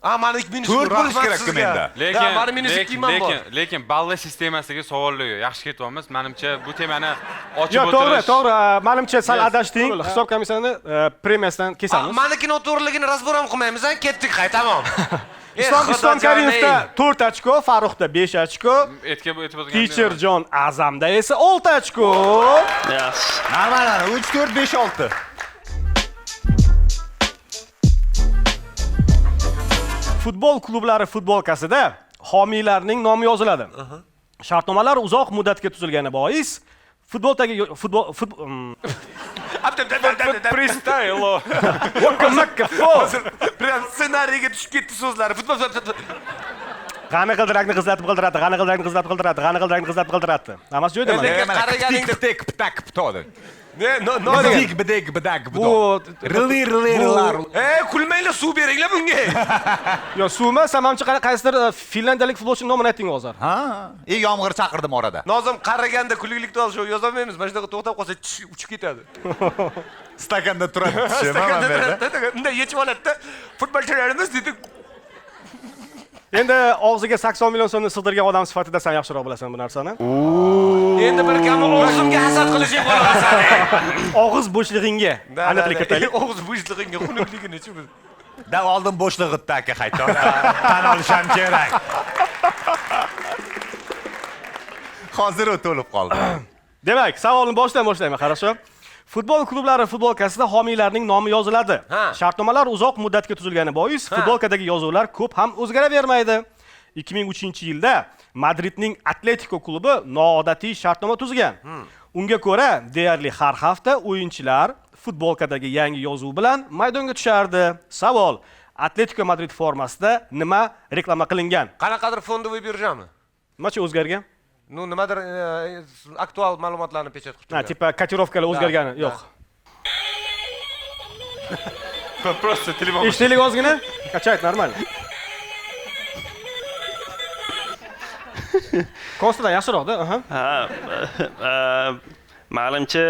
A, mani minus 4 bo'lishi rahmat kerak-ku sizga. menda. Lekin Да, mani minus lekin, 2 ham bor. lekin balli sistemasiga savollar yo'q. Yaxshi ketyapmiz. Menimcha bu temani ochib Yo'q, to'g'ri, o'tirish. to'g'ri. Manimcha sal Yes. adashding. Hisob komissiyani premiyasidan kesamiz. Maniki noto'g'riligini разбор ham qilmaymiz, a? Ketdik, hay, tamom. Islom Karimovda 4 ochko, Farruhda 5 ochko, Etga bu aytib o'tgan. Teacher Jon Azamda esa 6 ochko. Yaxshi. Normal, 3 4 5 6. Futbol klublari futbolkasida homiylarning nomi yoziladi. Shartnomalar uzoq muddatga tuzilgani bois futboldagi futbol Freestyle. Wakka makka fo. Prям ssenariyga tushib ketdi so'zlari. Futbol. G'ani g'ildirakni g'izlatib g'ildiratdi, g'ani g'ildirakni g'izlatib g'ildiratdi, g'ani g'ildirakni g'izlatib g'ildiratdi. Hammasi joyida mana. Lekin qaraganingda Tek ptak ptoda. Ne, no, no. Dik bidek bidak Bu Rili rili rilar. E, kulmanglar, suv beringlar bunga. Yo, suv emas, san manimcha qaysidir finlyandiyalik futbolchining nomini aytding hozir. Ha, yomg'ir chaqirdim orada. Nozim qaraganda kulgilikni olib shu yozolmaymiz. Mana shunaqa to'xtab qolsa tish uchib ketadi. Stakanda turadi tishi, Stakanda mana bu yerda. turadi-da, unday yechib oladi-da. Futbolchilarimiz dedi. Endi og'ziga 80 million so'mni sig'dirgan odam sifatida sen yaxshiroq bilasan bu narsani. Endi bir kami og'zimga hasad qilishing qolasan. Og'iz bo'shlig'ingga aniqlik kiritaylik. Og'iz bo'shlig'ingga xunukligini chu. Да, oldin bo'shlig'ida aka qayta. Tan olish ham kerak. Hozir u to'lib qoldi. Demak, savolni boshidan boshlayman, хорошо? Futbol klublari futbolkasida homiylarning nomi yoziladi. Ha. Shartnomalar uzoq muddatga tuzilgani bois futbolkadagi yozuvlar ko'p ham o'zgaravermaydi. 2003-yilda Madridning Atletico klubi noodatiy shartnoma tuzgan. Unga ko'ra, deyarli har hafta o'yinchilar futbolkadagi yangi yozuv bilan maydonga tushardi. Savol: Atletico Madrid formasida nima reklama qilingan? Qanaqadir фондовый биржа mi? Nimacha o'zgargan? Ну, nimadir aktual ma'lumotlarni печать qilib Ha, turgan. типа котировка lar o'zgargani yo'q. Просто telefon. Eshitaylik ozgina. Качает нормально. Kostadan yaxshiroqda, aha. Ha, ma'lumcha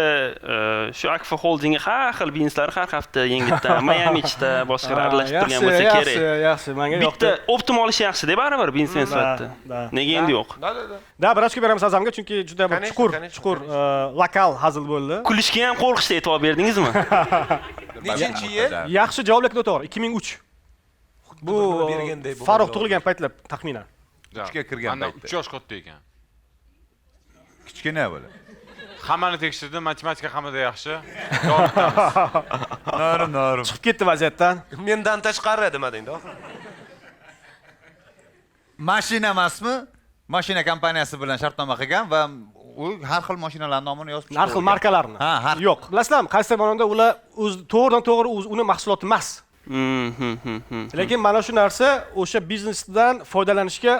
shu Akfa holdingi har xil bizneslari har hafta yengitdan, Miamichda boshqa aralashib turgan bo'lsa kerak. Yaxshi, yaxshi, menga yoqdi. Bitta оптом olish yaxshi-da baribir biznesmen sifatida. Да. Nega endi yo'q? Да, да, да. Да, bir ochko beramiz Azamga, chunki juda bir Конечно, chuqur, конечно, chuqur lokal hazil bo'ldi. Kulishga ham qo'rqishdi, e'tibor berdingizmi? Nechinchi yil? Yaxshi javob, lekin to'g'ri. 2003. Bu bir nima berganday bo'lmadi Farruh hozir. tug'ilgan paytlar taxminan. Uchga kirgan Mandan paytda. 3 yosh katta ekan. Kichkina bo'ladi. Hammani tekshirdim, matematika hammada yaxshi. Davom etamiz. Norim, norim. Chiqib ketdi vaziyatdan. Mendan tashqari demading-da. Mashina emasmi? Mashina kompaniyasi bilan shartnoma qilgan va u har xil mashinalarning nomini yozib Har xil markalarni. Ha, har Yo'q. Bilasizlarmi, qaysi tomonda ular o'z to'g'ridan to'g'ri o'z uni mahsuloti emas. Lekin mana shu narsa o'sha biznesdan foydalanishga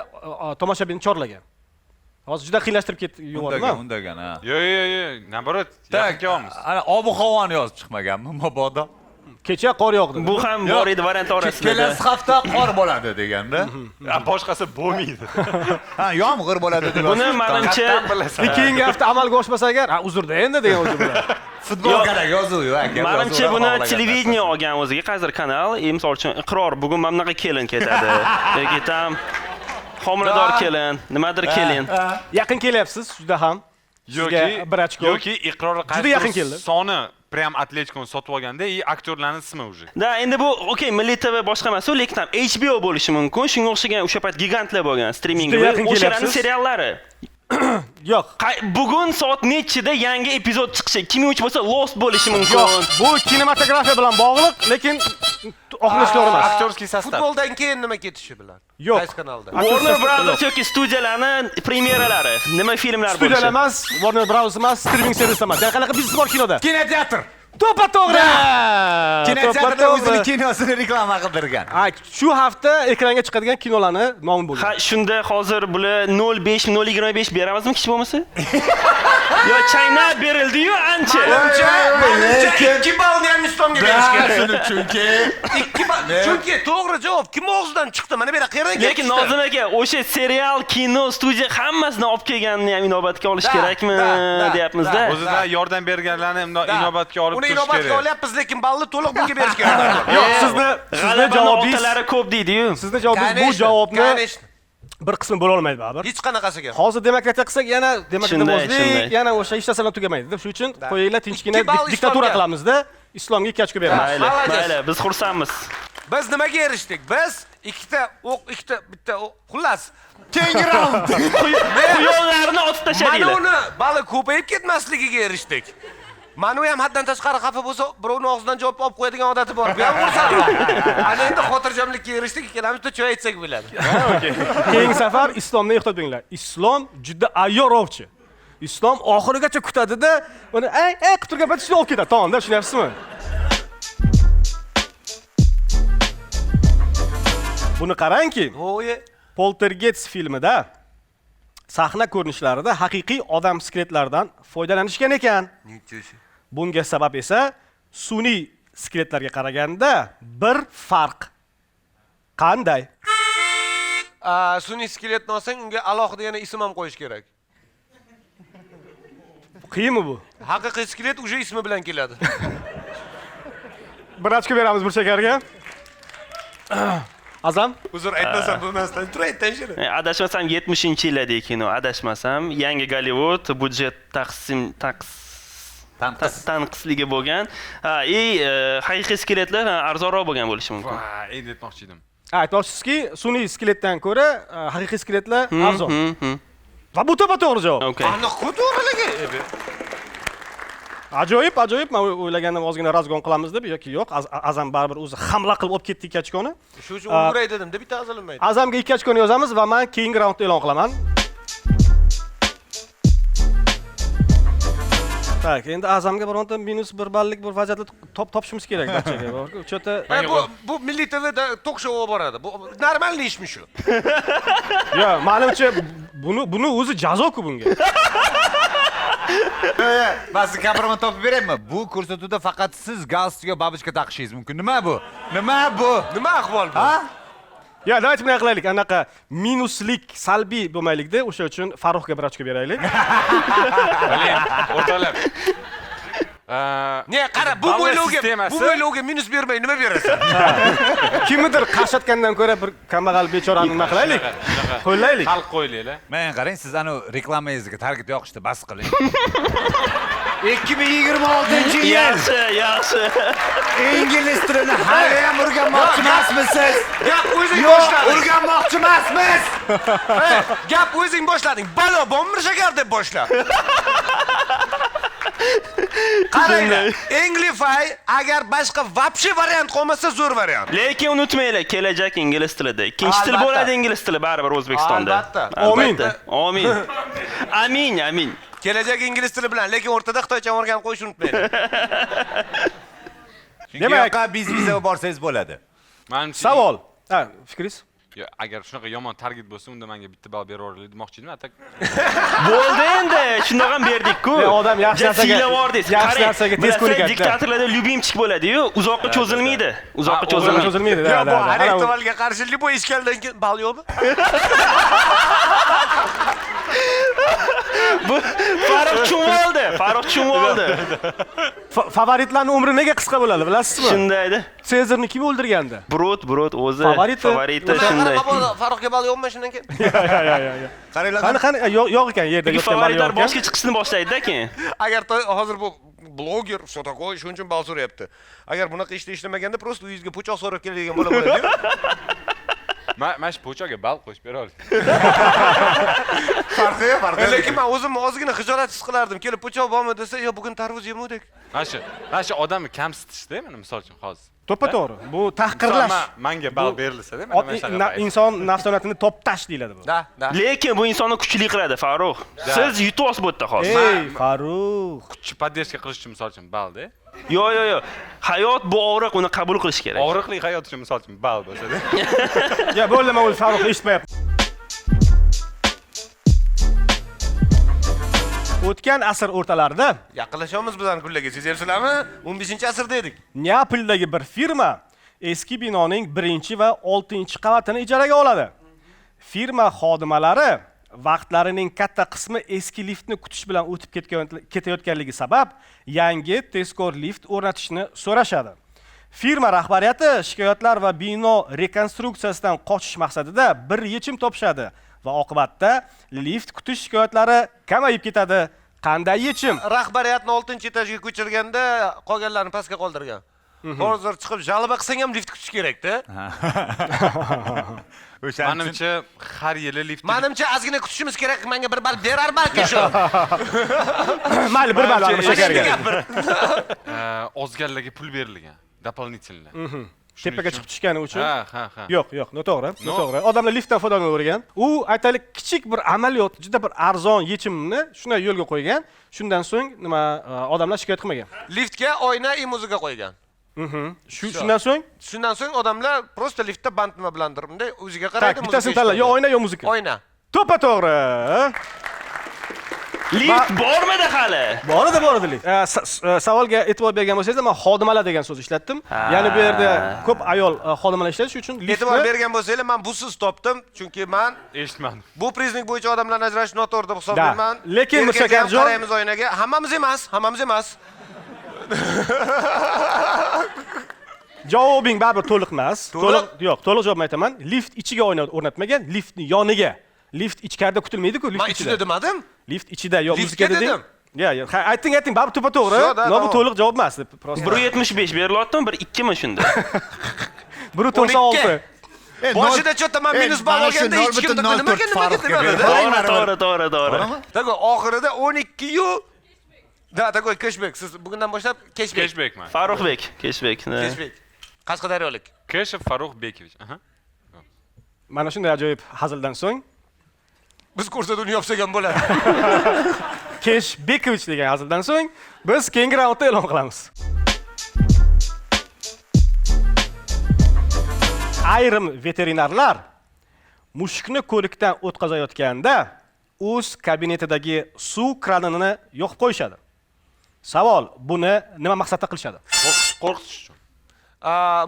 tomoshabinni chorlagan. Hozir juda qiyinlashtirib ketdi yubordim. Undagan, ha. Yo'q, yo'q, yo'q, наоборот, yaqin kelyapmiz. Ana ob-havoni yozib chiqmaganmi mabodo? Kecha qor yog'di. Bu ham bor edi variant orasida. Kelasi hafta qor bo'ladi deganda. Boshqasi bo'lmaydi. Ha, yomg'ir bo'ladi deb. Buni menimcha keyingi hafta amalga oshmasa agar, ha, uzrda endi degan o'zi bo'ladi. Futbolkalar yozuv yo'q aka. Menimcha buni televideniye olgan o'ziga qaysidir kanal, misol uchun Iqror bugun mana bunaqa kelin ketadi. Yoki tam homilador kelin, nimadir kelin. Yaqin kelyapsiz juda ham. Sizga bir ochko. Yoki Iqror juda yaqin keldi. Soni prям Atletikoni sotib olganda и aktyorlarning ismi уже. Da, endi bu okey, Milliy TV boshqa emas, lekin ham HBO bo'lishi mumkin. Shunga o'xshagan o'sha payt gigantlar bo'lgan streaming o'shalarning seriallari. Yo'q. Bugun soat nechida yangi epizod chiqishi? 2003 bo'lsa Lost bo'lishi mumkin. Yo'q, bu kinematografiya bilan bog'liq, lekin oxirgi to'g'ri emas. Aktyorskiy sostav. Futboldan keyin nima ketishi bilan? Yo'q. Qaysi kanalda? Warner Brothers yoki studiyalarning premyeralari, nima filmlar bo'lishi? Studiyalar emas, Warner Brothers emas, streaming servis emas. Ya'ni qanaqa biznes bor kinoda? Kinoteatr. To'ppa-to'g'ri. Kinoteatrda o'zini kinosini reklama qildirgan. Ha, shu hafta ekranga chiqadigan kinolarni nomi bo'lgan. Ha, shunda hozir bular 0.5, 0.25 beramizmi kichik bo'lmasa? Yo, chaynab berildi-yu ancha. Manimcha 2 ballni ham Islomga berish kerak. Shuni chunki 2 ball, chunki to'g'ri javob kim og'zidan chiqdi? Mana bu yerda qayerdan keldi? Lekin Nozim aka, o'sha serial, kino, studiya hammasini olib kelganini ham inobatga olish kerakmi deyapmiz-da. O'zidan yordam berganlarni inobatga olib turish kerak. Inobatga olyapmiz, lekin balli to'liq bunga berish kerak. Yo'q, sizni javobingiz otalari ko'p deydi-yu. Sizni javobingiz bu javobni bir qismi bo'la olmaydi baribir. Hech qanaqasiga. Hozir demokratiya qilsak, yana demokratiyamozlik, yana o'sha hech narsalar tugamaydi. Shuning uchun qo'yinglar, tinchgina diktatura qilamizda, Islomga 2 ochko beramiz. Mayli, mayli, biz xursandmiz. Biz nimaga erishdik? Biz ikkita o'q, ikkita, bitta o'q, xullas. Keyingi raund. Quyonlarni otib tashladinglar. Mana uni bali ko'payib ketmasligiga erishdik. Mana u ham haddan tashqari xafa bo'lsa, birovning og'zidan javob olib qo'yadigan odati bor. Bu ham xursandroq. Ana endi xotirjamlikka erishdik, ikkalamiz bitta choy ichsak bo'ladi. Keyingi safar Islomni ehtiyot bo'linglar. Islom juda ayyor ovchi. Islom oxirigacha kutadi-da, uni ey ey qilib turgan paytda shuni olib ketadi. Tamom-da, tushunyapsizmi? Buni qarangki, Poltergeist filmida sahna ko'rinishlarida haqiqiy odam skeletlaridan foydalanishgan ekan. Bunga sabab esa sun'iy skeletlarga qaraganda bir farq. Qanday? Sun'iy skeletni olsang, unga alohida yana ism ham qo'yish kerak. Qiyinmi bu? Haqiqiy skelet уже ismi bilan keladi. Bir ochko beramiz bir shakarga. Azam? Uzr, aytmasam bo'lmasdan, tur aytdan shuni. Adashmasam 70-yillardagi kino, adashmasam, yangi Gollivud budjet taqsim tanqisligi bo'lgan. Ha, haqiqiy skeletlar arzonroq bo'lgan bo'lishi mumkin. Va, endi aytmoqchi edim. Aytmoqchisizki, sun'iy skeletdan ko'ra haqiqiy skeletlar arzon. Va bu to'ppa-to'g'ri javob. Aniq to'g'riligi. Ajoyib, ajoyib. Men o'ylagandim ozgina razgon qilamiz deb, yoki yo'q, Azam baribir o'zi hamla qilib olib ketdi 2 ochkoni. Shu uchun ulguray dedim, deb bitta azilinmaydi. Azamga 2 ochkoni yozamiz va men keyingi raundni e'lon qilaman. Tak, endi Azamga bironta -1 ballik bir vaziyatni topishimiz kerak barchaga. Cho'ta bu Milliy TVda tok shou olib boradi. Bu normalniy ishmi shu? Yo'q, menimcha buni o'zi jazo-ku bunga. Men sizga kompromat topib beraymi? Bu ko'rsatuvda faqat siz galstuk va babushka taqishingiz mumkin. Nima bu? Nima bu? Nima ahvol bu? Ha? Ya, давайте bunday qilaylik. Anaqa minuslik, salbiy bo'lmaylik-da, o'sha uchun Farruxga bir ochko beraylik. O'rtoqlar. Ne, qara, bu mo'ylovga minus bermay nima berasan? Kimnidir qashatgandan ko'ra bir kambag'al bechorani nima qilaylik? Qo'llaylik. Xalq qo'ylaylik. Menga qarang, siz ana reklamangizga target yoqishdi, bas qiling. 2026-yil. Yaxshi, yaxshi. Ingliz tilini hali ham o'rganmoqchi emasmisiz? Gap o'zing boshlading. O'rganmoqchi emasmiz. Gap o'zing boshlading. Balo bormi shakar deb boshla. Qaranglar, Englify agar boshqa вообще variant qolmasa zo'r variant. Lekin unutmanglar, kelajak ingliz tilida. Ikkinchi til bo'ladi ingliz tili baribir O'zbekistonda. Albatta. Amin. Amin. Amin, amin. Kelajak ingliz tili bilan, lekin o'rtada xitoycha o'rganib qo'yishni unutmanglar. Chunki Demak- yoqqa biz viza borsangiz bo'ladi. Manimcha Savol. Ha, fikringiz? Yo, agar shunaqa yomon target bo'lsa, unda menga bitta ball berib yuboraylik demoqchi edim. A так Bo'ldi endi, shundoq ham berdik-ku. E, odam yaxshi Ja, narsaga- siylab yubordingiz. yaxshi Qarang, narsaga tez bilasizlar, ko'nikadi. Diktatorlarda любимчик bo'ladi-yu, uzoqqa cho'zilmaydi. Uzoqqa Ha, cho'zilmaydi. Cho'zilmaydi. Yo, Da, bu da, da. Ana u- ehtimolga qarshi любой ishkaldan keyin ball yo'qmi? Bu Farruh tushunib oldi. Farruh tushunib oldi. Favoritlarning umri nega qisqa bo'ladi, bilasizmi? Shundaydi. Sezarni kim o'ldirgandi? Brut, Brut o'zi Favoriti. favoriti shunday. Farruhga ball yo'qmi shundan keyin? Ya. Qaranglar, Qani, qani, yo'q ekan, yerda Chunki yotgan ball yo'q favoritlar ekan. boshga chiqishni boshlaydi-da keyin. Agar hozir bu bloger, все такое, shuning uchun ball so'rayapti. Agar bunaqa ishda ishlamaganda просто uyingizga pichoq so'rab keladigan bola bo'ladi-yu. Mana shu po'choqga ball qo'shib bera olasiz. Farqi yo'q, farqi yo'q. Lekin men o'zimni ozgina xijolat his qilardim. Kelib pichoq bormi desa, yo bugun tarvuz yemuvdik. Mana shu odamni kamsitishda, mana misol uchun hozir. To'ppa-to'g'ri. Bu tahqirlash. Manga ball berilsa-da, mana mana shunaqa payt. Inson nafsoniyatini toptash deyiladi bu. Da, da. Lekin bu insonni kuchli qiladi, Farruh. Siz yutyapsiz bu yerda hozir. Ey, Farruh. Kuchni поддержка qilish uchun misol uchun ball-da. Yo, yo, yo. Hayot bu og'riq, uni qabul qilish kerak. Og'riqli hayot uchun misol uchun ball bo'lsa-da. Ya bo'ldi, men o'zi Farruh eshitmayapman. O'tgan asr o'rtalarida Yaqinlashyapmiz bizani kunlarga, sezyapsizlarmi? 15-asrda edik. Neapoldagi bir firma eski binoning 1 va 6-qavatini ijaraga oladi. Firma xodimalari vaqtlarining katta qismi eski liftni kutish bilan o'tib ketayotganligi sabab yangi tezkor lift o'rnatishni so'rashadi. Firma rahbariyati shikoyatlar va bino rekonstruksiyasidan qochish maqsadida bir yechim topishadi va oqibatda lift kutish shikoyatlari kamayib ketadi. Qanday yechim? Rahbariyatni 6-etajga ko'chirganda qolganlarni pastga qoldirgan. Hozir chiqib жалоба qilsang ham lift kutish kerak-da. O'shaning uchun Manimcha har yili lift Manimcha ozgina kutishimiz kerak, menga bir ball berar balki shu. Mayli, bir ball Manimcha shakarga. Ozganlarga pul berilgan, дополнительно. Tepaga chiqib tushgani uchun. Ha, ha, ha. Yo'q, yo'q, noto'g'ri, noto'g'ri. Odamlar liftdan foydalanavergan. U aytaylik kichik bir amaliyot, juda bir arzon yechimni shunday yo'lga qo'ygan. Shundan so'ng nima odamlar shikoyat qilmagan. Liftga oyna и muzika qo'ygan. Shundan so'ng Shundan so'ng odamlar просто liftda band nima bilandir bunday o'ziga qaraydi. Tak, bittasini tanla, yo oyna yo muzika. Oyna. To'ppa-to'g'ri. Lift bormidi hali? Bor edi, bor edi lift. Savolga e'tibor bergan bo'lsangiz, men xodimalar degan so'z ishlatdim. Ya'ni bu yerda ko'p ayol xodimalar ishlaydi, shuning uchun liftni E'tibor bergan bo'lsanglar, men busiz topdim, chunki men Eshitmadim. bu признак bo'yicha odamlarni ajratish noto'g'ri deb hisoblayman. Lekin Erkaklar ham Mirzakarjon- qaraymiz oynaga, hammamiz emas, hammamiz emas. Javobing baribir to'liq emas. To'liq? Yo'q, to'liq javobni aytaman. Lift ichiga oyna o'rnatmagan, liftni yoniga. Lift ichkarida kutilmaydi-ku, lift Men ichida demadim. Lift ichida yo Liftga muzika deding. dedim. Ya, ya, ha, aytding, aytding, baribir to'ppa-to'g'ri. Всё, да, Но, bu tamom. to'liq javob emas deb просто. 1.75 berilyaptimi? 1.2 mi shunda? 1.96. Boshida чё-то man minus ball mana shu olganda hech kim 0.04 nimaga nimaga Farruhga demadi. berib To'g'ri, baribir. to'g'ri, to'g'ri, to'g'ri. To'g'rimi? Такой oxirida 12 yu Да, такой кэшбэк. Siz bugundan boshlab кэшбэк. Кэшбэк man. Farruhbek, кэшбэк. Кэшбэк. Qashqadaryolik. Keshev Farruh Bekovich. Aha. Mana shunday ajoyib hazildan so'ng Biz ko'rsatuvni yopsak ham bo'ladi. Kesh Bekovich degan hazildan so'ng biz keyingi raundda e'lon qilamiz. Ayrim veterinarlar mushukni ko'rikdan o'tkazayotganda o'z kabinetidagi suv kranini yoqib qo'yishadi. Savol, buni nima maqsadda qilishadi? Qo'rqitish uchun.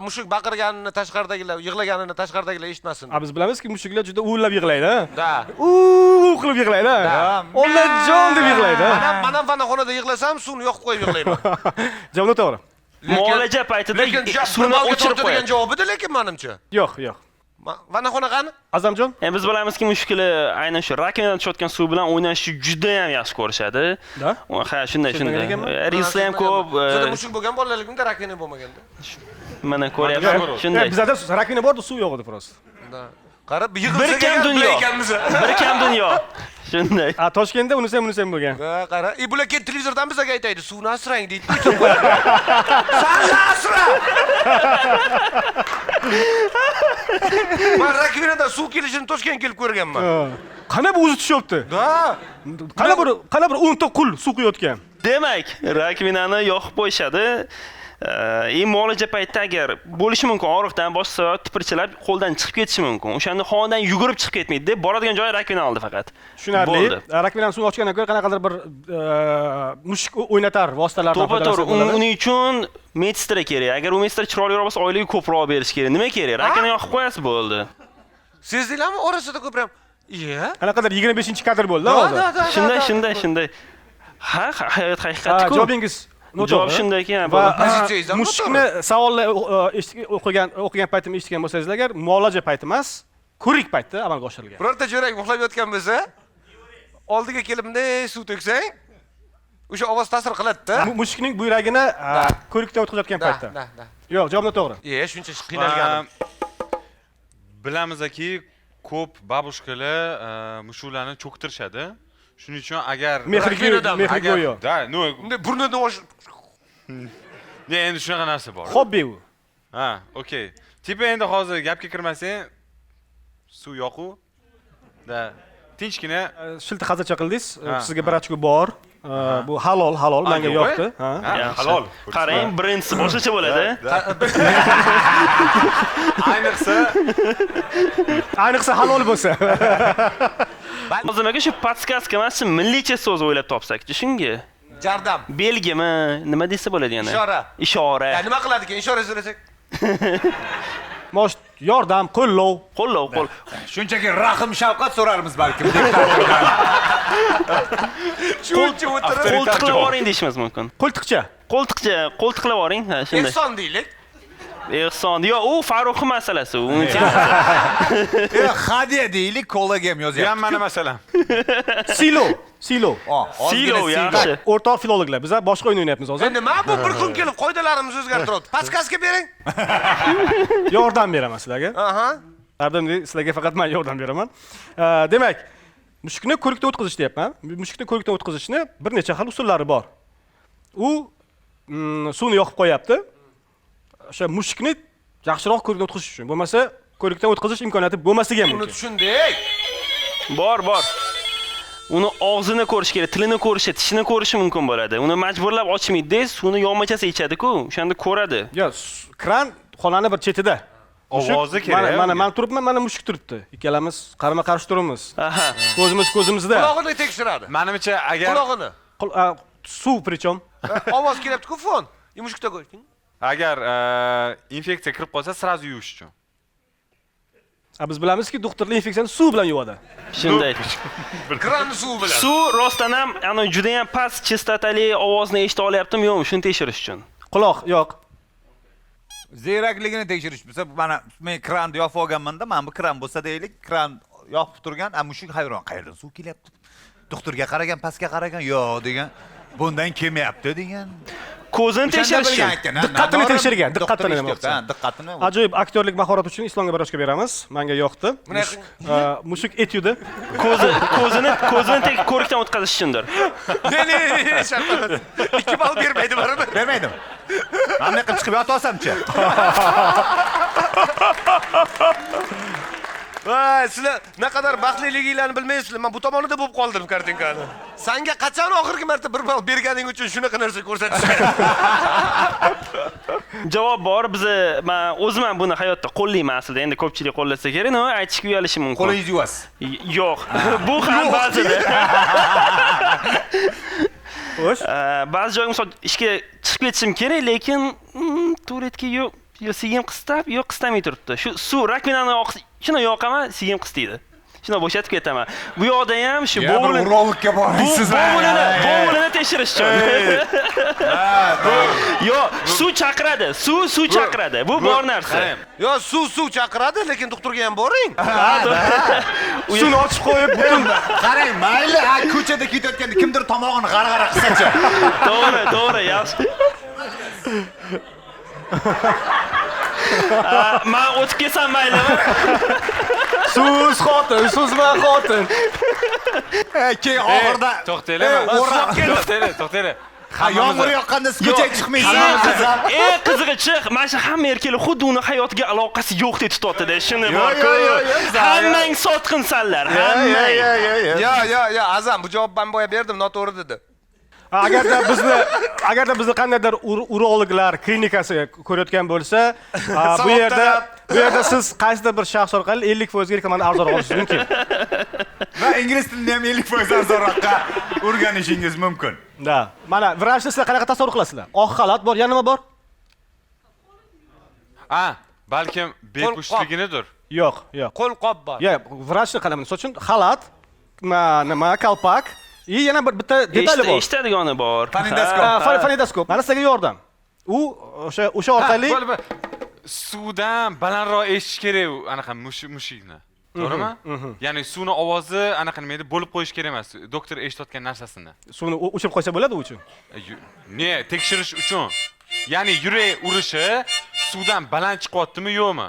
Mushuk baqirganini tashqaridagilar, yig'laganini tashqaridagilar eshitmasin. A, biz bilamizki, mushuklar juda uvillab yig'laydi, ha? Da. Uv qilib yig'laydi, ha? Onajon deb yig'laydi, ha? Mana ham vannaxonada yig'lasam, suvni yoqib qo'yib yig'layman. Javob noto'g'ri. Muolaja paytida Lekin suvni suvni o'chirib o'chirib qo'yadi. javob edi, lekin menimcha. Yo'q, yo'q. Vannaxona qani? Azamjon? Endi biz bilamizki, mushuklar aynan shu rakovinadan tushayotgan suv bilan o'ynashni juda ham yaxshi ko'rishadi. Da? Ha, shunday, Shu shunday. ekanmi? Reelslar ham ko'p. Bizda mushuk bo'lgan bolaligimda раковина bo'lmaganda. Mana ko'ryapsiz. Shunday. Bizada раковина bor edi, suv yo'q edi просто. Da. Qarab, Bir yig'ilsak kam agar dunyo. bilar ekanmiz. Bir kam dunyo. Shunday. A, Toshkentda unisi ham, bunisi ham bo'lgan. Ha, qara. E, bular keyin televizordan bizga aytaydi, suvni asrang deydi. O'chirib qo'yadi. San asra! Men раковина dan suv kelishini Toshkentga kelib ko'rganman. Qana bu o'zi tushyapti? Da. Qana bir 10 ta qul suv quyayotgan. Demak, rakovinani yoqib qo'yishadi. Muolaja paytida agar bo'lishi mumkin, og'riqdan boshqa sabab tipirchilab qo'ldan chiqib ketishi mumkin. O'shanda xonadan yugurib chiqib ketmaydi, boradigan joyi rakvina oldi faqat. Tushunarli. Rakvinani suvni ochgandan ko'ra qanaqadir bir mushuk o'ynatar vositalardan foydalansa bo'ladi. Uning uchun medsestra kerak. Agar u medsestra chiroyliroq bo'lsa, oyligi ko'proq berish kerak. Nima kerak? Rakvina yoqib qo'yasiz, bo'ldi. Sezdinglarmi? Orasida ko'proq. Iya. Qanaqadir 25-kadr bo'ldi hozir. Shunday, shunday. Ha, hayot haqiqati-ku. Javobingiz javob shundayki, va mushukni savolni o'qigan paytimda eshitgan bo'lsangizlar, agar muolaja payti emas, ko'rik paytida amalga oshirilgan. Birorta jo'rak uxlab yotgan bo'lsa, oldiga kelib bunday suv to'ksang, o'sha ovoz ta'sir qiladi-da. Mushukning buyragini ko'rikdan o'tkazayotgan paytda. Yo'q, javob noto'g'ri. Shuncha qiynalganim. Bilamizki, ko'p babushkalar mushuklarni cho'ktirishadi. Shuning uchun agar mehr go'yo. Da, no, bunday burnidan osh. Ne, endi shunaqa narsa bor. Hobbi u. Ha, okey. Tipa endi hozir gapga kirmasang, suv yoqu. Da, tinchgina shilta hazilcha qildingiz. Sizga bir ochko bor. Bu halol, halol menga yoqdi. Ha, halol. Qarang, birinchisi boshqacha bo'ladi. Ayniqsa halol bo'lsa. Hozir nimaga shu podskaska emas, milliycha so'z o'ylab topsak-chi shunga? Jardam. Belgimi, nima desa bo'ladi yana? Ishora. Ishora. Ya nima qiladi ekan? Ishora so'rasak. Mosh yordam, qo'llov. Qo'llov, qo'l. Shunchaki rahm shafqat so'rarmiz balkim. Shuncha o'tirib qo'ltiqlab oring deyishimiz mumkin. Qo'ltiqcha. Qo'ltiqcha, qo'ltiqlab oring, ha, shunday. Ehson deylik. Ehson, yo'q, u Farruxning masalasi, u uncha. Hadiya deylik, kolaga ham yozyapti. Bu ham meni masalam. Silo, silo. Silo yaxshi. O'rtoq filologlar, biz boshqa o'yin o'ynayapmiz hozir. Nima bu bir kun kelib qoidalarimizni o'zgartiryapti. Podskaska bering. Yordam beraman sizlarga. Aha. Yordam sizlarga faqat men yordam beraman. Demak, mushukni ko'rikdan o'tkazish deyapman. Mushukni ko'rikdan o'tkazishni bir necha xil usullari bor. U suvni yoqib qo'yapti. O'sha mushukni yaxshiroq ko'rikdan o'tkazish uchun. Bo'lmasa ko'rikdan o'tkazish imkoniyati bo'lmasligi ham mumkin. Uni tushundik. Bor, bor. Uni og'zini ko'rish kerak, tilini ko'rishi, tishini ko'rishi mumkin bo'ladi. Uni majburlab ochmaydi, suvni yonmachasi ichadi-ku, o'shanda ko'radi. Yo'q, kran xonani bir chetida. Ovozi kerak. Mana men turibman, mana mushuk turibdi. Ikkalamiz qarama-qarshi turibmiz. Aha. Ko'zimiz ko'zimizda. Qulog'ini tekshiradi. Menimcha agar qulog'ini. Suv причем. Ovoz kelyapti-ku fon. Mushukda ko'y. Agar infeksiya kirib qolsa, sразу yuvish uchun. Biz bilamizki, doktorlar infeksiyani suv bilan yuvadi. Shunday. Kran suvi bilan. Suv rostdan ham, ana juda ham past chastotali ovozni eshita olyaptimi, yo'qmi, shuni tekshirish uchun. Quloq yo'q. Ziyrakligini tekshirish. Bo'lsa, mana men kranni yopib olganman-da, mana bu kran bo'lsa deylik, kran yopib turgan, mushuk hayron, qayerdan suv kelyapti? Doktorga qaragan, pastga qaragan, yo'q degan. Bundan kelmayapti degan. Ko'zini tekshirish. Diqqatini tekshirgan, diqqatini demoqchi. Diqqatini. Ajoyib aktyorlik mahorati uchun Islomga bir ochko beramiz. Menga yoqdi. Mushuk etyudi. Ko'zini tek ko'rikdan o'tkazish uchundir. Ne, shart emas. 2 ball bermaydi baribir. Bermaydimi? Mana bunday qilib chiqib yota olsamchi. Voy, sizlar naqadar baxtliliginglarni bilmaysizlar. Men bu tomonida bo'lib qoldim kartinkani. Sanga qachon oxirgi marta 1 ball berganing uchun shunaqa narsa ko'rsatishgan? Javob bor. Biz men o'zim ham buni hayotda qo'llayman aslida. Endi ko'pchilik qo'llasa kerak, nima aytishga uyalishim mumkin. Qo'lingizni yuvasiz. Yo'q. Bu ham ba'zida. Xo'sh. Ba'zi joyga misol ishga chiqib ketishim kerak, lekin tualetga yo'q, yo sigim qistab, yo qistamay turibdi. Shu suv rakvinani shuni yoqaman, sigim qistaydi. Shuni bo'shatib ketaman. Bu yoqda ham shu bo'g'ilni urologga bormaysiz. Bo'g'ilini tekshirish uchun. Yo'q, suv chaqiradi. Suv chaqiradi. Bu bor narsa. Yo, suv chaqiradi, lekin doktorga ham boring. Suvni ochib qo'yib butun qarang, mayli, ko'chada ketayotganda kimdir tomog'ini g'arg'ara qilsa-chi. To'g'ri, to'g'ri, yaxshi. Men o'tib ketsam maylimi? Suz xotin, suzma xotin. Keyin oxirida to'xtanglar. To'xtanglar. Ha, yomg'ir yoqqanda siz ko'chaga chiqmaysiz. Eng qizig'i-chi, mana shu hamma erkaklar xuddi uni hayotiga aloqasi yo'qdek tutadi-da, shuni bor-ku. Hammang sotqinsanlar, hammang. Yo, yo, yo, Azam, bu javob men boya berdim, noto'g'ri dedi. Agarda bizni qandaydir urologlar klinikasi ko'rayotgan bo'lsa, bu yerda siz qaysidir bir shaxs orqali 50% ga reklamani arzonroq olishingiz mumkin. Va ingliz tilini ham 50% arzonroqqa o'rganishingiz mumkin. Da. Mana vrachni sizlar qanaqa tasavvur qilasizlar? Oq xalat bor, yana nima bor? Ha, balkim bepushtliginidir. Yo'q, yo'q. Qo'lqop bor. Yo'q, vrachni qanaqa? Misol uchun xalat, nima, kalpak, и yana bir bitta detali bor. Eshitadigani bor. Fonidoskop. Fonidoskop. Mana sizlarga yordam. U o'sha orqali suvdan balandroq eshitish kerak anaqa mushukni. To'g'rimi? Ya'ni suvni ovozi anaqa nima edi, bo'lib qo'yish kerak emas. Doktor eshitayotgan narsasini. Suvni o'chirib qo'ysa bo'ladi u uchun. Ne, tekshirish uchun. Ya'ni yurak urishi suvdan baland chiqyaptimi, yo'qmi?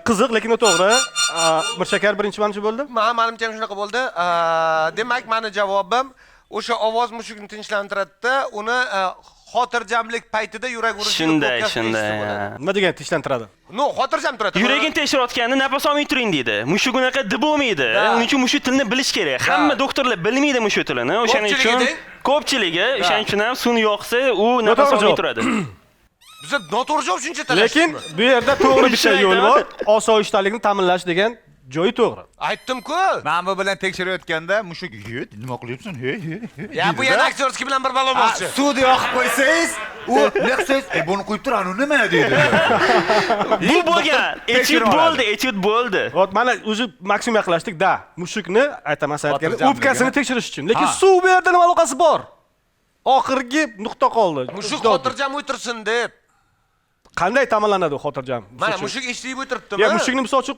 Qiziq, lekin noto'g'ri. Mirshakar birinchi manimcha bo'ldi. Menimcha ham shunaqa bo'ldi. Demak, meni javobim o'sha ovoz mushukni tinchlantiradi-da, uni xotirjamlik paytida yurak urishi. Shunday, shunday. Nima degan tinchlantiradi? No, xotirjam turadi. Yuragini tekshirayotganda nafas olmay turing deydi. Mushuk unaqa deb bo'lmaydi. Uning uchun mushuk tilini bilish kerak. Hamma doktorlar bilmaydi mushuk tilini. O'shaning uchun ko'pchiligi, o'shaning uchun ham suvni yoqsa, u nafas olmay turadi. Biza noto'g'ri javob shuncha talashdik. Lekin bu yerda to'g'ri bitta yo'l bor. Osoyishtalikni ta'minlash degan joyi to'g'ri. Aytdim-ku. Men bu bilan tekshirayotganda mushuk, "Nima qilyapsan? Hey, hey, hey." Ya bu yana aktyorski bilan bir balo bo'lmoqchi. Suvni yoqib qo'ysangiz, u nima qilsangiz, buni qo'yib tur, anu nima deydi. Bu bo'lgan. Etyud bo'ldi, etyud bo'ldi. Hop, mana o'zi maksimum yaqinlashdik da. Mushukni aytaman, sen aytganing, o'pkasini tekshirish uchun. Lekin suv bu yerda nima aloqasi bor? Oxirgi nuqta qoldi. Mushuk xotirjam o'tirsin deb. Qanday ta'minlanadi u xotirjam? Mana mushuk eshitib o'tiribdimi? Ya mushukni misol uchun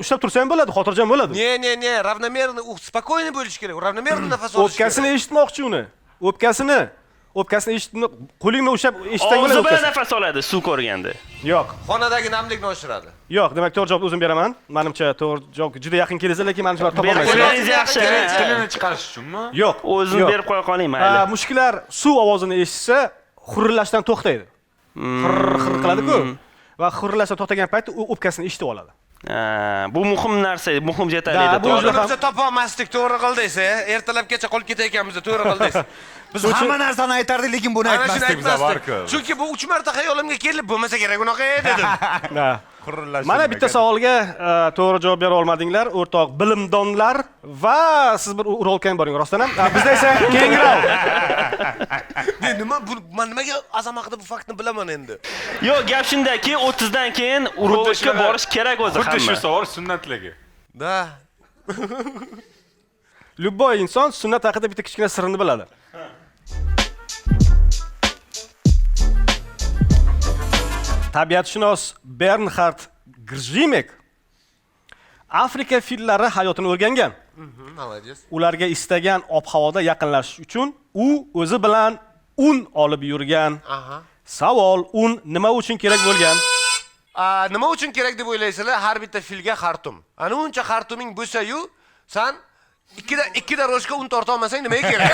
ushlab tursa ham bo'ladi, xotirjam bo'ladi. Ne, ne, ne, равномерно, u спокойно bo'lish kerak, равномерно nafas olish kerak. O'pkasini eshitmoqchi uni. O'pkasini eshitni, qo'lingni ushlab eshitsang bo'ladi. Og'zi bilan nafas oladi suv ko'rganda. Yo'q. Xonadagi namlikni oshiradi. Yo'q, demak to'g'ri javobni o'zim beraman. Menimcha to'g'ri javob juda yaqin kelsa, lekin menimcha topolmaysiz. Yaxshi. Tilini chiqarish uchunmi? Yo'q. O'zim berib qo'ya qoling mayli. Mushuklar suv ovozini eshitsa, xurillashdan to'xtaydi. Xir xir qiladi-ku. Va xirillashdan to'xtagan paytda u o'pkasini eshitib oladi. Bu muhim narsa, muhim detal edi. Bu biz topa olmasdik, to'g'ri qildingiz, ertalabgacha qolib ketayotganmiz, to'g'ri qildingiz. Biz hamma narsani aytardik, lekin buni aytmasdik biz borku. Chunki bu 3 marta xayolimga kelib, bo'lmasa kerak unaqa dedim. Mana bitta savolga to'g'ri javob bera olmadinglar, o'rtoq bilimdonlar va siz bir urolkang boring, rostdan ham. Bizda esa keyingi raund. Nima bu, men nimaga Azam haqida bu faktni bilaman endi? Yo'q, gap shundaki, 30 dan keyin urologga borish kerak o'zi hamma. Xuddi shu savol sunnatligi. Da. Любой inson sunnat haqida bitta kichkina sirrini biladi. Tabiatshunos Bernhard Grzimek Afrika fillari hayotini o'rgangan. Молодец. Ularga istagan ob-havoda yaqinlashish uchun u o'zi bilan un olib yurgan. Savol, un nima uchun kerak bo'lgan? Nima uchun kerak deb o'ylaysizlar? Har bitta filga xartum. Ana uncha xartuming bo'lsa-yu, san ikkida roshka un torta olmasang nimaga kerak?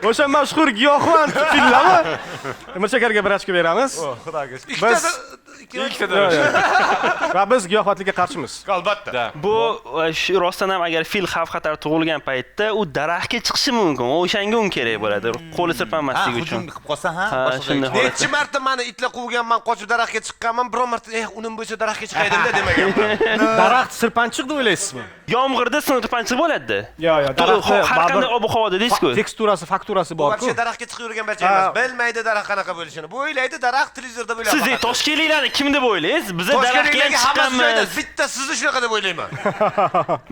O'sha mashhur giyohvand fillarmi? Mirshakarga bir ochko beramiz. Xudoga shukr. Ikkita Va biz giyohvandlikka qarshimiz. Albatta. Bu rostdan ham agar fil xavf-xatar tug'ilgan paytda u daraxtga chiqishi mumkin. O'shanga un kerak bo'ladi, qo'li sirpanmasligi uchun. Hujum qilib qolsa, ha, boshqa. Necha marta meni itlar quvganman, qochib daraxtga chiqqanman, biror marta unim bo'lsa daraxtga chiqaydim-da demaganman. Daraxt sirpanchiq deb o'ylaysizmi? Yomg'irda sirpanchiq bo'ladi-da. Yo'q, yo'q, daraxtni har qanday ob-havoda deysiz-ku. Teksturasi, fakturasi bor-ku. Bu daraxtga chiqib yurgan bacha emas, bilmaydi daraxt qanaqa bo'lishini. Bu o'ylaydi daraxt televizorda bo'ladi. Siz toshkentliklarni kim deb o'ylaysiz? Biz daraxtga ham chiqqanmiz. Bitta sizni shunaqa deb o'ylayman.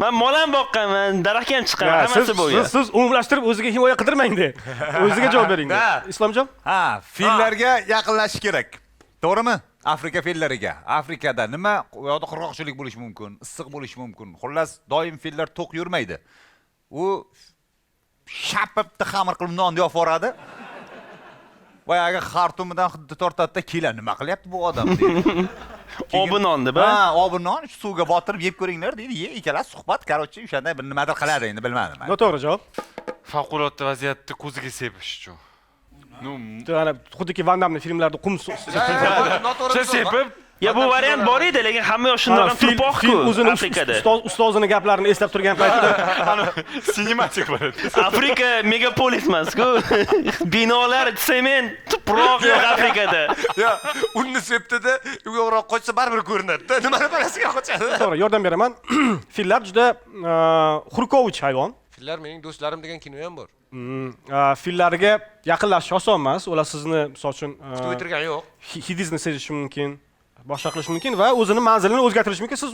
Men mol ham boqqanman, daraxtga ham chiqqanman, hammasi bo'lgan. Siz umumlashtirib o'ziga himoya qidirmang-da. O'ziga javob bering. Islomjon? Ha, fillarga yaqinlashish kerak. To'g'rimi? Afrika fillariga. Afrikada nima? U yoqda qurg'oqchilik bo'lishi mumkin, issiq bo'lishi mumkin. Xullas, doim fillar to'q yurmaydi. U shapibdi xamir qilib nonni yopib yuboradi. Boyagi xartumidan xuddi tortadi-da, kelar nima qilyapti bu odam deydi. Obi nonni, ba? Ha, obi non suvga botirib yeb ko'ringlar deydi. Ye, ikkalasi suhbat, karochi, o'shanda bir nimadir qiladi endi bilmadim. Noto'g'ri javob. Favqulodda vaziyatni ko'ziga sepish uchun. Ana xuddiki Van Damning filmlarida qum sepib, Ya bu variant bor edi, lekin hamma yoq shundoq ham turpoq-ku o'zini Afrikada. Ustozini gaplarini eslab turgan paytida Sinematik bo'ladi. Afrika megapolis emas-ku. Binolar sement, tuproq yo'q Afrikada. Yo, unni sepdida u yoqroq qochsa baribir ko'rinadi-da. Nimani balasiga qochadi? To'g'ri, yordam beraman. Fillar juda hurkovich hayvon. Fillar mening do'stlarim degan kino ham bor. Fillarga yaqinlashish oson emas. Ular sizni, misol uchun, Kutib o'tirgan yo'q. Hidingizni sezishi mumkin, boshqa qilishi mumkin va o'zini manzilini o'zgartirishi mumkin. Siz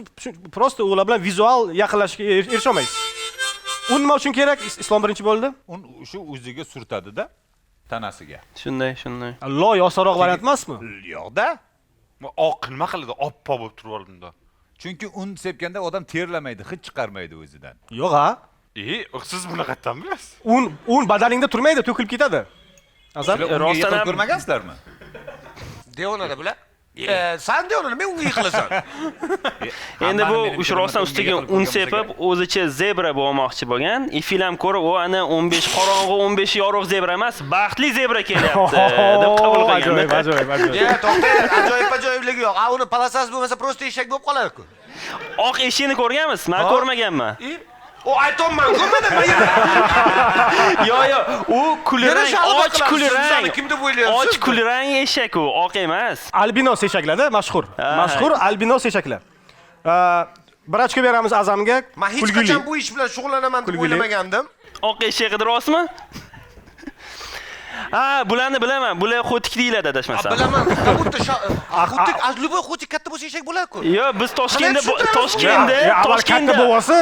просто ular bilan vizual yaqinlashishga erisha olmaysiz. U nima uchun kerak? Islom birinchi bo'ldi. Un shu o'ziga surtadi-da tanasiga. Shunday, shunday. Loy osonroq variant emasmi? Yo'q-da. Oq nima qiladi? Oppoq bo'lib turib oldi unda. Chunki un sepganda odam terlamaydi, hid chiqarmaydi o'zidan. Yo'q ha. Siz buni qayerdan bilasiz? Un badaningda turmaydi, to'kilib ketadi. Azam, Sizlar unga Rostdan yiqilib ham- ko'rmagansizlarmi? Devonada bular. San devonada men unga yiqilasan. Endi bu Hammani o'sha rostdan menimcha ustiga unga yiqilib un ko'rgan sepib, bo'lsa o'zicha zebra bo'lmoqchi bo'lgan. E fil ham ko'rib, o ana 15 qorong'u, 15 yorug' zebra emas, baxtli zebra kelyapti deb qabul qilgan. Ajoyib, ajoyib, ajoyib. Ya, to'xtanglar, ajoyib ajoyibligi yo'q. A uni palasasi bo'lmasa просто eshak bo'lib qoladi-ku. Oq eshakni ko'rganmiz? Men Ha? ko'rmaganman. O aytyapman-ku, mana men yana. Yo, yo, u kulrang, Yana shalba och qilasiz, kulrang. sizlarni kim deb o'ylayapsiz? Och kulrang eshak u, oq emas. Albinos eshaklarda mashhur. Ha. Mashhur albinos eshaklar. Bir ochko beramiz Azamga. Men hech Kulgili. qachon bu ish bilan shug'ullanaman deb Kulgili. o'ylamagandim. Oq eshak qidiryapsizmi? Ha, bularni bilaman. Bular xo'tik deyiladi adashmasam. Bilaman, как будто xo'tik, az любой xo'tik katta bo'lsa eshak bo'ladi-ku. Yo, biz Toshkentda Qanday tushuntiramiz? Toshkentda, Ya, avval katta Toshkentda bo'lsa,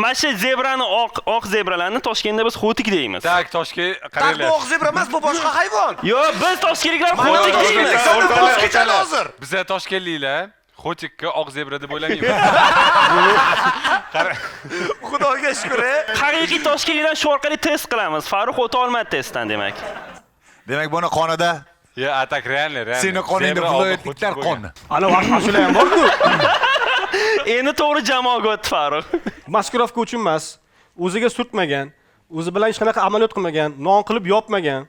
mana shu zebrani oq oq zebralarni Toshkentda biz xo'tik deymiz. Tak, Toshkent Tak, bu qaranglar. oq zebra emas, bu boshqa hayvon. Yo, biz toshkentliklar Mana xo'tik toshkentlik deymiz. sandan O'rtoqlar, voz kechadi o'rtoqlar. hozir. Biza toshkentliklar xo'tikka oq zebra deb o'ylamaymiz. Xudoga shukr. Haqiqiy toshkentliklar shu orqali test qilamiz. Farruh o'ta olmadi testdan demak. Demak, buni qonida Ya, a так реально, реально. seni qoningda Zebra oldin viloyatliklar xo'tik bo'lgan. qoni. Ana ashula ham bor-ku. Endi to'g'ri jamoaga o'tdi Farruh. Maskirovka uchun emas, o'ziga surtmagan, o'zi bilan hech qanaqa amaliyot qilmagan, non qilib yopmagan.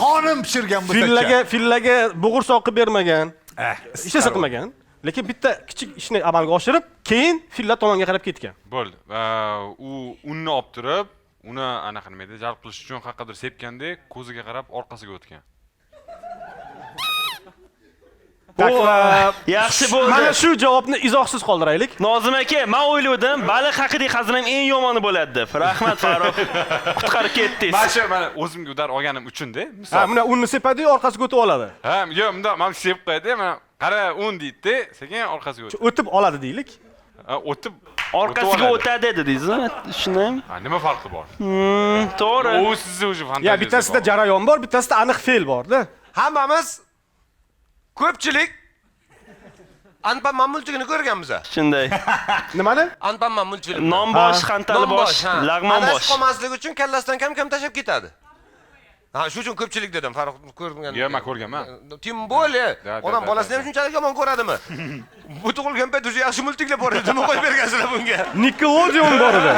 Xonim pishirgan bu Fillaga bo'g'irsoq qilib bermagan. Hech Hech narsa qilmagan. Lekin bitta kichik ishni amalga oshirib, keyin fillar tomonga qarab ketgan. Bo'ldi. U unni olib turib, uni anaqa nima edi, jalb qilish uchun qayerqadir sepganda, ko'ziga qarab orqasiga o'tgan. Tak, Yaxshi bo'ldi. Mana shu javobni izohsiz qoldiraylik. Nozim aka, men o'ylovdim, baliq haqidagi hazil ham eng yomoni bo'ladi deb. Rahmat Farruh. Qutqarib ketdingiz. Mana shu mana o'zimga udar olganim uchun-da, misol. Ha, buni unni sepadi, orqasiga o'tib oladi. Ha, yo'q, bundoq mana sepib qo'yadi, mana qara un deydi-da, sekin orqasiga o'tadi. O'tib oladi deylik. Ha, o'tib Orqasiga oladi. o'tadi dedingizmi? Shundaymi? Ha, nima farqi bor? To'g'ri. U sizni уже Ya bittasida jarayon bor, bittasida aniq fe'l bor-da. Hammamiz ko'pchilik Anpanman multigini ko'rganmiz. Shunday. Nimani? Anpanman multfilmini. Nonbosh, xantali bosh, lag'mon bosh. Adashib qolmaslik uchun kallasidan kam-kam tashlab ketadi. Ha, shu uchun ko'pchilik dedim, Farruh ko'rmagan. Yo'q, men ko'rganman. Тем более, Da, da, onam da, bolasini da, ham shunchalik yomon ko'radimi? Bu tug'ilgan payt уже yaxshi multiklar bor edi, nima qo'yib bergansizlar bunga? Nickelodeon bor edi.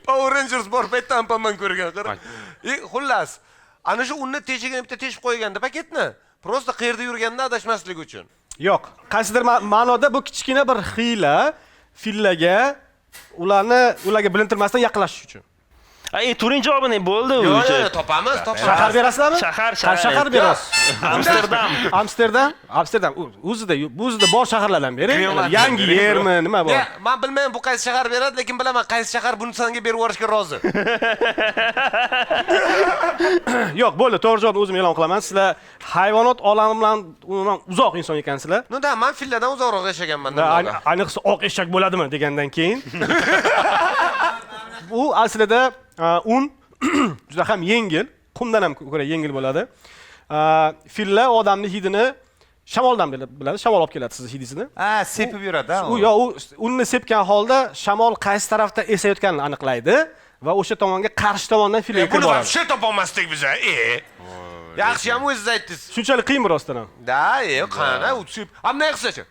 Power Rangers bor paytda Anpanman ko'rgan. Qara. Xullas, ana shu unni teshigini bitta teshib qo'yganda paketni, просто qayerda yurganda adashmaslik uchun. Yo'q, qaysidir ma'noda bu kichkina bir xiyla fillaga ularni ularga bilintirmasdan yaqinlashish uchun. Ay, turing javobini bo'ldi Yo'q, уже. yo'q, topamiz, topamiz. Shahar berasizlarmi? Shahar, Shahar, shahar. shahar berasiz. Amsterdam. Amsterdam, Amsterdam o'zida o'zida bor shaharlardan bering. Grenlandiya Yangi bering. yermi, nima bor? Ya, men bilmayman bu qaysi shahar beradi, lekin bilaman qaysi shahar buni senga berib yuborishga rozi. Yo'q, bo'ldi, to'g'ri javobni o'zim e'lon qilaman. Sizlar hayvonot olami bilan umuman uzoq inson ekansizlar. Ну да, men fillardan uzoqroq yashaganman. Ayniqsa oq eshak bo'ladimi degandan keyin. Bu aslida un juda ham yengil, qumdan ham ko'ra yengil bo'ladi. Fillar odamning hidini shamoldan biladi, shamol olib keladi sizni hidingizni. Ha, sepib yuradi, ha. U yo u unni sepgan holda shamol qaysi tarafda esayotganini aniqlaydi va o'sha tomonga qarshi tomondan filga kirib Buni boradi. вообще topolmasdik biz, e. Yaxshi ham o'zingiz aytdingiz. Shunchalik qiyinmi rostdan ham? Да, qani, u sep. Ham nima qilsa-chi?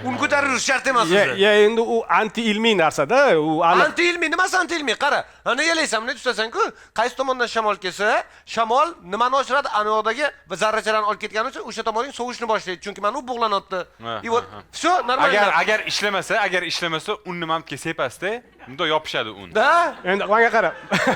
Un ko'tarib yurish shart emas Ya, o'zi. ya endi u anti ilmiy narsada, u aniq. Anti ilmiy, nimasi anti ilmiy? Qara, Ana yalaysan, bunday tutasan-ku. Qaysi tomondan shamol kelsa, shamol nimani oshiradi? Ana yoqdagi zarrachalarni olib ketgani uchun o'sha tomoning sovishni boshlaydi. Chunki mana u bug'lanyapti. И вот всё нормально. Agar ishlamasa, unni mamtga sepasda, bunda yopishadi un. Da. Endi menga qara.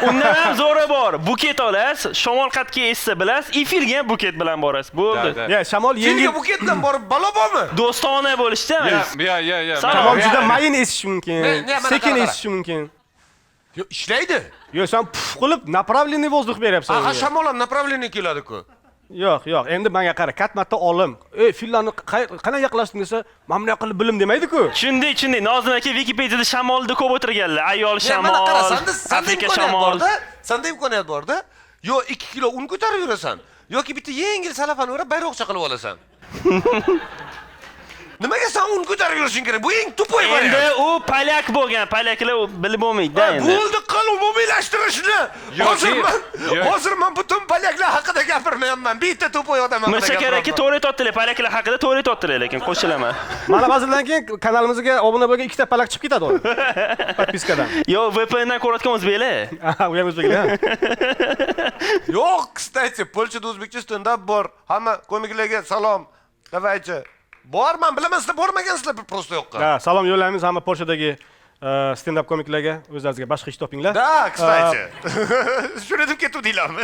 Undan ham zo'ri bor. Buket olasiz, shamol qatga essa bilasiz, efirga ham buket bilan borasiz. Bo'ldi. Ya, shamol yengil Filga buket bilan borib balo bormi? Do'stona bo'lishda. Ya. Shamol juda mayin esishi mumkin, sekin esishi mumkin. Yo'q, ishlaydi. Yo'q, sen puf qilib направленный воздух beryapsan. Aha, shamol ham направленный keladi-ku. Yo'q, yo'q. Endi menga qara, katmatda olim. Ey, fillarni qanday yaqinlashdim desa, mana bunday qilib bilim demaydi-ku. Tushundik, tushundik. Nozim aka Wikipedia'da shamolda ko'p o'tirganlar. Ayol shamol. Mana qara, senda imkoniyat bor-da. Senda imkoniyat bor-da. Yo 2 kilo un ko'tarib yurasan, yoki bitta yengil salafani o'rab bayroqcha qilib olasan. Nimaga sen un ko'tarib yurishing kerak? Bu eng tupoy variant. Endi u polyak bo'lgan, polyaklar bilib bo'lmaydi-da endi. Bo'ldi, qil umumiylashtirishni. Hozir men butun polyaklar haqida gapirmayapman. Bitta tupoy odam haqida. Mirshakar aka to'g'ri aytibdilar, polyaklar haqida to'g'ri aytibdilar, lekin qo'shilaman. Mana ba'zidan keyin kanalimizga obuna bo'lgan ikkita polyak chiqib ketadi o'zi. Podpiskadan. Yo'q, VPN dan ko'rayotgan o'zbeklar. Ha, u ham o'zbeklar. Yo'q, kстати, Polshada o'zbekcha stendap bor. Hamma komiklarga salom. Давайте. Bor, men bilaman, sizlar bormagansizlar просто yo'qqa. Ha, salom yo'llaymiz hamma Polshadagi stand-up komiklarga, o'zlaringizga boshqa ish topinglar. Da, kстати. Shuni deb ketuvdinglarmi?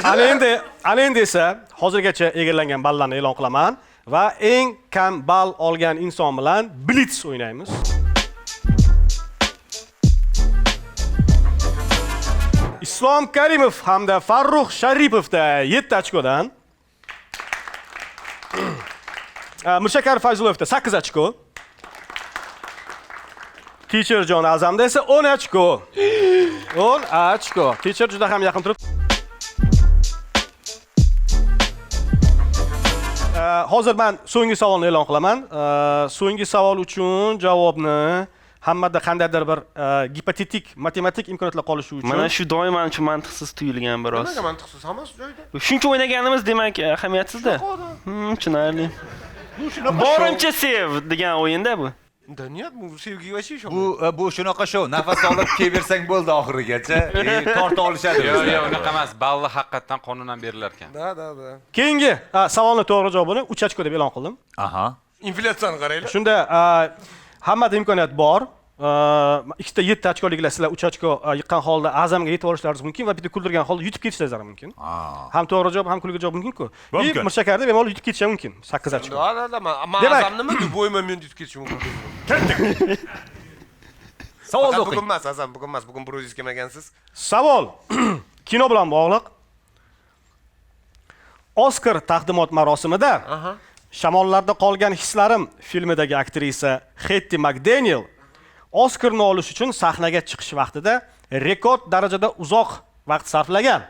Ana endi esa hozirgacha egallangan ballarni e'lon qilaman va eng kam ball olgan inson bilan blitz o'ynaymiz. Islom Karimov hamda Farrux Sharipovda 7 ochkodan. Mirshakar Fayzullayevda 8 ochko. Teacher Jon Azamda esa 10 ochko. 10 ochko. Teacher juda ham yaqin turib. Hozir men so'nggi savolni e'lon qilaman. So'nggi savol uchun javobni hammada qandaydir bir gipotetik matematik imkoniyatlar qolishi uchun. Mana shu doim men uchun mantiqsiz tuyulgan biroz. Nimaga mantiqsiz? Hammasi joyida. Shuncha o'ynaganimiz demak ahamiyatsizda. Tushunarli. Borimcha sev degan o'yinda bu. Да нет, bu sevgiga вообще ishonmayman. Bu shunaqa shou, nafas olib kelaversang bo'ldi oxirigacha. Torta olishadi. Yo'q, yo'q, unaqa emas. Balli haqiqatan qonunan berilar ekan. Da, da, da. Keyingi savolni to'g'ri javobini 3 ochko deb e'lon qildim. Aha. Inflyatsiyani qaranglar. Shunda hammada imkoniyat bor. Ikkita 7 ochkoliklar sizlar 3 ochko yiqqan holda Azamga yetib olishlaringiz mumkin va bitta kuldirgan holda yutib ketishlaringiz ham mumkin. Ham to'g'ri javob, ham kulgi javob mumkin-ku. Mirshakarda bemalol yutib ketish ham mumkin. 8 ochko. Da, da, da. Men Azamnimi bo'yman men yutib ketishim mumkin. Ketdik. Savolni o'qing. Bugun emas, Azam, bugun emas. Bugun bir o'zingiz kelmagansiz. Savol kino bilan bog'liq. Oskar taqdimot marosimida Shamollarda qolgan hislarim filmidagi aktrisa Xetti McDaniel Oskarni olish uchun sahnaga chiqish vaqtida rekord darajada uzoq vaqt sarflagan.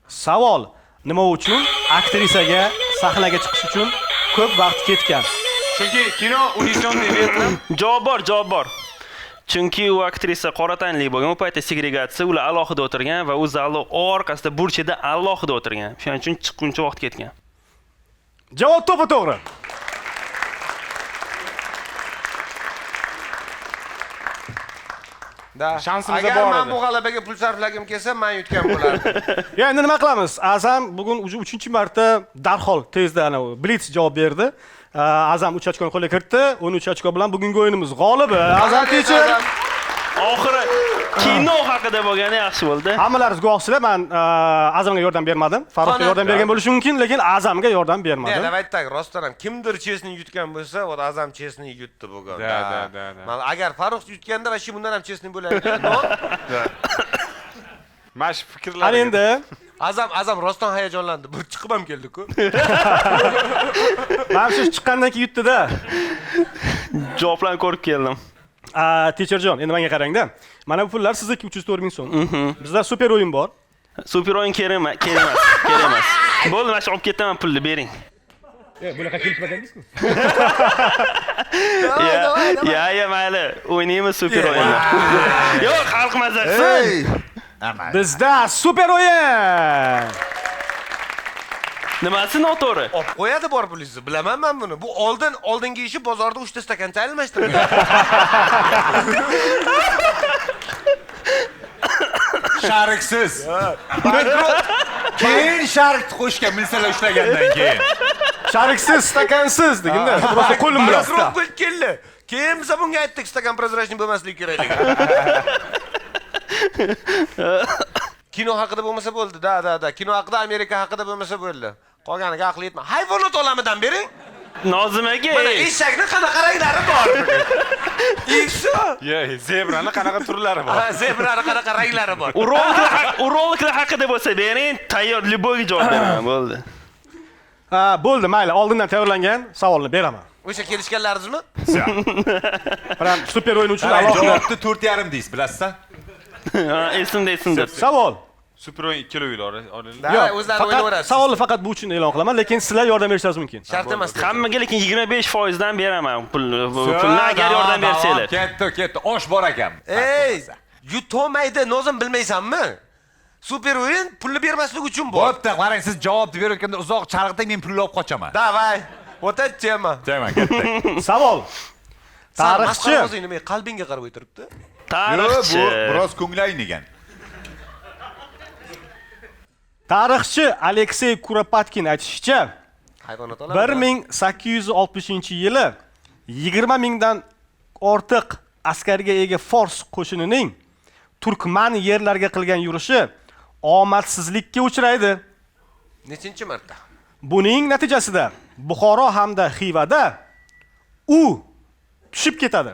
Savol: nima uchun aktrisaga sahnaga chiqish uchun ko'p vaqt ketgan? Chunki kino "Унесенный ветром". Javob bor, javob bor. Chunki u aktrisa qora tanli bo'lgan, u paytda segregatsiya, ular alohida o'tirgan va u zalni orqasida burchida alohida o'tirgan. Shuning uchun chiqquncha vaqt ketgan. Javob to'ppa-to'g'ri. Da. Shansimiz bor. Agar men bu g'alabaga pul sarflagim kelsa, men yutgan bo'lardim. Ya endi nima qilamiz? Azam bugun уже 3-marta darhol tezda ana blitz javob berdi. Azam 3 ochkoni qo'lga kiritdi. 13 ochko bilan bugungi o'yinimiz g'olibi Azam Teacher. Oxiri kino haqida bo'lgani yaxshi bo'ldi. Hammalaringiz guvohsizlar, men Azamga yordam bermadim. Farruxga yordam bergan bo'lishi mumkin, lekin Azamga yordam bermadim. Ne, давайте так, rostdan ham kimdir chestni yutgan bo'lsa, вот Azam chestni yutdi bugun. Da, da, da, da. Mana agar Farrux yutganda va bundan ham chestni bo'lardi. No? Mana shu fikrlar. Ana endi Azam rostdan hayajonlandi. Bir chiqib ham keldi-ku. Mana shu chiqqandan keyin yutdi-da. Javoblarni ko'rib keldim. Teacherjon, endi menga qarang-da. Mana bu pullar sizniki 304 ming so'm. Bizda super o'yin bor. Super o'yin kerak emas, kerak emas, kerak emas. Bo'ldi, mana shu olib ketaman pulni, bering. Bunaqa kelishmaganmiz-ku. Ya, ya, mayli, o'ynaymiz super o'yinni. Yo'q, xalq maza qilsin. Bizda super o'yin. Nimasi noto'g'ri? Olib qo'yadi bor pulingizni, bilaman men buni. Bu oldingi ishi bozorda 3 ta stakancha almashtirgan. Shariksiz. Keyin sharikni qo'shgan militsiyalar ushlagandan keyin. Shariksiz, stakansiz deginda. Просто qo'lim bilan. Bankrot bo'lib keldi. Keyin biz bunga aytdik, stakan прозрачный bo'lmasligi kerak. Kino haqida bo'lmasa bo'ldi. Da, da, da. Kino haqida, Amerika haqida bo'lmasa bo'ldi. Qolganiga aql yetma. Hayvonot olamidan bering. Nozim aka. Mana eshakni qanaqa ranglari bor? И всё. Ye, zebrani qanaqa turlari bor? Zebrani qanaqa ranglari bor? Urologlar haqida bo'lsa bering, tayyor любой javob beraman, bo'ldi. Ha, bo'ldi, mayli, oldindan tayyorlangan savolni beraman. O'sha kelishganlaringizmi? Prям super o'yin uchun alohida javobni 4.5 deysiz, bilasizmi? Ha, esimda, esimda. Savol. Super o'yin 2 kilo olinglar. Yo'q, o'zlari o'ylayverasiz. Savolni faqat bu uchun e'lon qilaman, lekin sizlar yordam berishingiz mumkin. Shart emas. Hammaga lekin 25% dan beraman pulni agar yordam bersanglar. Ketdi, ketdi. Osh bor ekan. Ey, yutolmaydi, Nozim bilmaysanmi? Super o'yin pulni bermaslik uchun bor. Bo'pti, qarang, siz javobni berayotganda uzoq chalg'itang, men pulni olib qochaman. Davay. Вот это тема. Tema, ketdik. Savol. Tarixchi. O'zing nima qalbingga qarab o'tiribdi? Tarixchi. Bu biroz ko'ngli aynigan. Tarixchi Aleksey Kuropatkin aytishicha, 1860-yili 20 mingdan ortiq askarga ega fors qo'shinining turkman yerlariga qilgan yurishi omadsizlikka uchraydi. Nechinchi marta? Buning natijasida Buxoro hamda Xivada u tushib ketadi.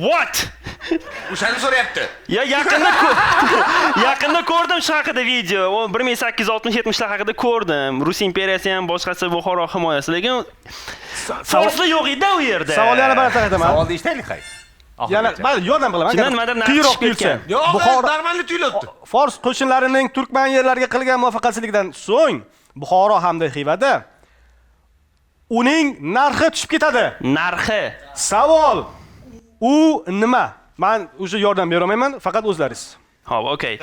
What? O'shani so'rayapti. Ya yaqinda ko'rdim shu haqida video. 1860-70lar haqida ko'rdim. Rus imperiyasi ham boshqasi Buxoro himoyasi, lekin forslar yo'q edi u yerda. Savolni yana bir aytaman. Savolni eshitaylik hay. Yana mayli yordam qilaman. Qiyroq tuyulsa. Yo'q, normalni tuyulibdi. Fors qo'shinlarining turkman yerlariga qilgan muvaffaqiyatsizligidan so'ng Buxoro hamda Xivada uning narxi tushib ketadi. Narxi. Savol. U nima? Men o'sha yordam bera olmayman, faqat o'zlaringiz. Xo'p, okey.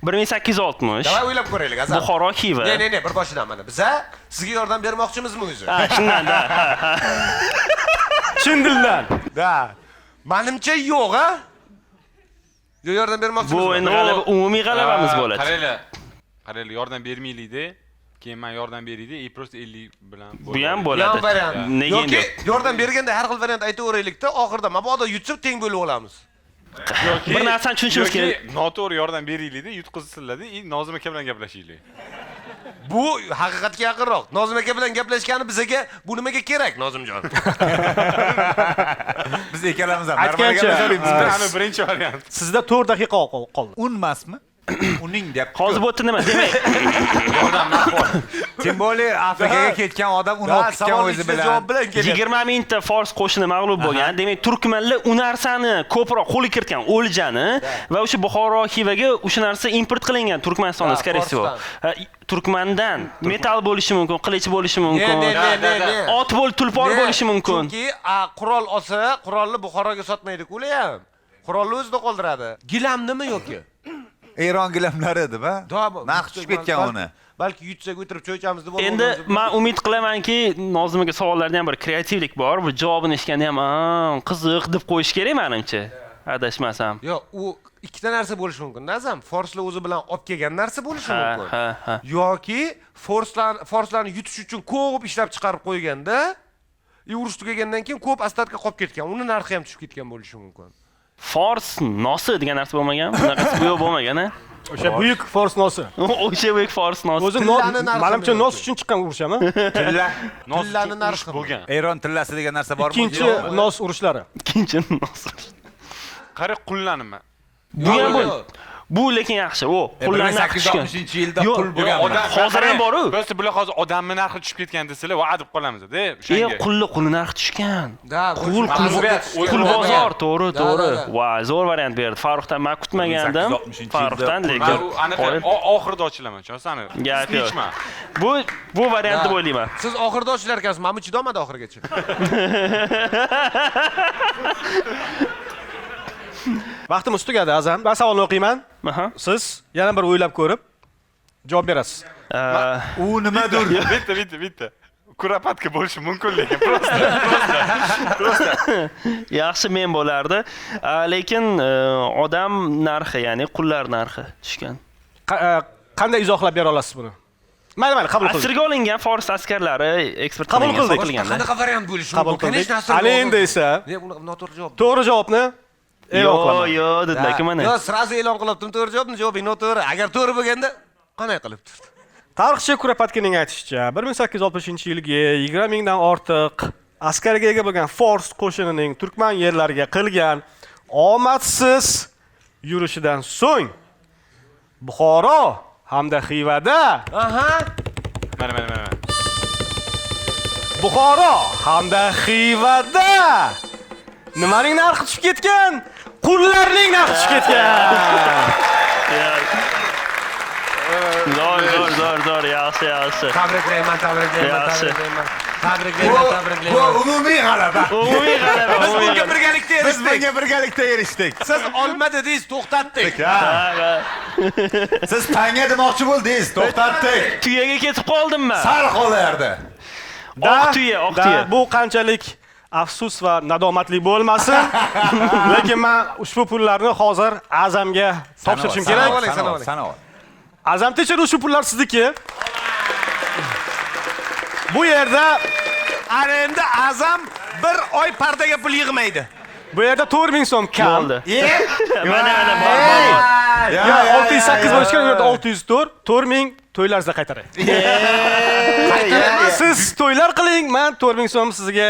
1860. Davay o'ylab ko'raylik, Azam. Buxoro, Xiva. Ne, ne, ne, bir boshidan mana. Biza sizga yordam bermoqchimizmi o'zi? Ha, shundan da. Chin dildan. Da. Menimcha yo'q, ha? Yo yordam bermoqchimizmi? Bu endi g'alaba, umumiy g'alabamiz bo'ladi. Qaranglar. Qaranglar, yordam bermaylik-da. Keyin men yordam beraydi, и просто 50 bilan Bu ham bo'ladi. Nega endi? Yoki yordam berganda har xil variant aytaveraylik-da, oxirida mabodo yutib teng bo'lib olamiz. Yoki bir narsani tushunishimiz kerak. Noto'g'ri yordam beraylik-da, yutqizsinlar-da, и Nozim aka bilan gaplashaylik. Bu haqiqatga yaqinroq. Nozim aka bilan gaplashgani bizaga bu nimaga kerak, Nozimjon? Biz ikkalamiz ham normal gaplashamiz. Ana birinchi variant. Sizda 4 daqiqa qoldi. Unmasmi? Uning deb. Hozir bu yerda nima? Demak, yordam bor. Tем более Afrikaga ketgan odam uni olib ketgan o'zi bilan. Javob bilan kelyapti. 20 mingta fors qo'shini mag'lub bo'lgan. Demak, turkmanlar u narsani ko'proq qo'lga kiritgan, o'ljani va o'sha Buxoro, Xivaga o'sha narsa import qilingan Turkmanistonda, скорее всего. Turkmandan metal bo'lishi mumkin, qilich bo'lishi mumkin. Ot bo'l, tulpor bo'lishi mumkin. Chunki qurol olsa, qurolni Buxoroga sotmaydi-ku ular ham. Qurolni o'zida qoldiradi. Gilamnimi yoki? Eron gilamlari edi, ba? Narx tushib ketgan uni. Balki yutsak o'tirib cho'chamiz deb. Endi men umid qilamanki, Nozim aka savollarda ham bir kreativlik bor. Bu javobini eshitganda ham qiziq deb qo'yish kerak menimcha. Adashmasam. Yo'q, u ikkita narsa bo'lishi mumkin. Nazam, forslar o'zi bilan olib kelgan narsa bo'lishi mumkin. Yoki forslarni yutish uchun ko'p ishlab chiqarib qo'yganda, urush tugagandan keyin ko'p ostatka qolib ketgan. Uni narxi ham tushib ketgan bo'lishi mumkin. Fors nosi degan narsa bo'lmagan, bunaqasi bu yo'q bo'lmagan, ha? O'sha buyuk fors nosi. O'sha buyuk fors nosi. O'zi menimcha nos uchun chiqqan urush ham, Tilla, tillani narxi bo'lgan. Eron tillasi degan narsa bormi? Ikkinchi nos urushlari. Ikkinchi nos. Qara qullanma. Bu ham bo'ldi. Bu lekin yaxshi. O, qullarni narxi tushgan. 1860-yilda qul bo'lgan. Hozir ham bor-u. Просто bular hozir odamning narxi tushib ketgan desalar, va'd deb qolamiz-da. O'shanga. Qulni narxi tushgan. Qul bozor, to'g'ri, to'g'ri. Va, zo'r variant berdi. Farruxdan men kutmagandim. Farruxdan lekin aniq oxirida ochilaman, tushunasizmi? Snitchman. Bu variant deb o'ylayman. Siz oxirida ochilar ekansiz, mana bu chidamadi oxirigacha. Vaqtimiz tugadi, Azam. Men savolni o'qiyman. Siz yana bir o'ylab ko'rib javob berasiz. U nimadir? Bitta. Kurapatka bo'lishi mumkin lekin просто. Yaxshi men bo'lardi. Lekin odam narxi, ya'ni qullar narxi tushgan. Qanday izohlab bera olasiz buni? Mayli, mayli, qabul qildik. Asirga olingan fors askarlari eksport Qabul qilingan, qildik. sotilganda. Qanaqa variant bo'lishi Qabul mumkin? qildik. Конечно, asirga Ana endi olingan. esa Ne, bunaqa noto'g'ri javob. to'g'ri javobni e'lon Yo, qilaman. yo, dedilar-ku mana. Yo, сразу e'lon qilibdim to'g'ri javobni, javobing noto'g'ri. Agar to'g'ri bo'lganda qanday qilib turdi? Tarixchi Kuropatkinning aytishicha, 1860-yilgi 20 mingdan ortiq askarga ega bo'lgan fors qo'shinining turkman yerlariga qilgan omadsiz yurishidan so'ng Buxoro hamda Xivada Aha. Mana, mana, mana. Buxoro hamda Xivada nimaning narxi tushib ketgan? Qullarning narxi tushib ketgan. Zo'r, zo'r, zo'r, zo'r, yaxshi, yaxshi. Tabriklayman, tabriklayman, Yaxshi. tabriklayman. Tabriklayman, Bu tabriklayman. umumiy g'alaba. Umumiy g'alaba. Biz umumiy bunga g'alaba. birgalikda Biz erishdik. bunga birgalikda erishdik. Siz olma dedingiz, to'xtatdik. Ha, Ha, siz tanga demoqchi bo'ldingiz, to'xtatdik. Tuyaga ketib qoldim men. Sal qolardi. Oq tuya, oq Da, tuya. Bu qanchalik afsus va nadomatli bo'lmasin, lekin men ushbu pullarni hozir Azamga topshirishim kerak. Sanab oling, sanab oling. Sanab ol. Azam teacher, ushbu pullar sizniki. Bu yerda Ana endi Azam bir oy pardaga pul yig'maydi. Bu yerda 4000 so'm kam. Bo'ldi. E? Mana, mana, bor, bor, bor. Ya, Ya ya, 608 ya, bo'lishi kerak, bu yerda ya. 604, 4000 to'ylaringizda qaytaray. Siz to'ylar qiling, men 4000 so'm sizga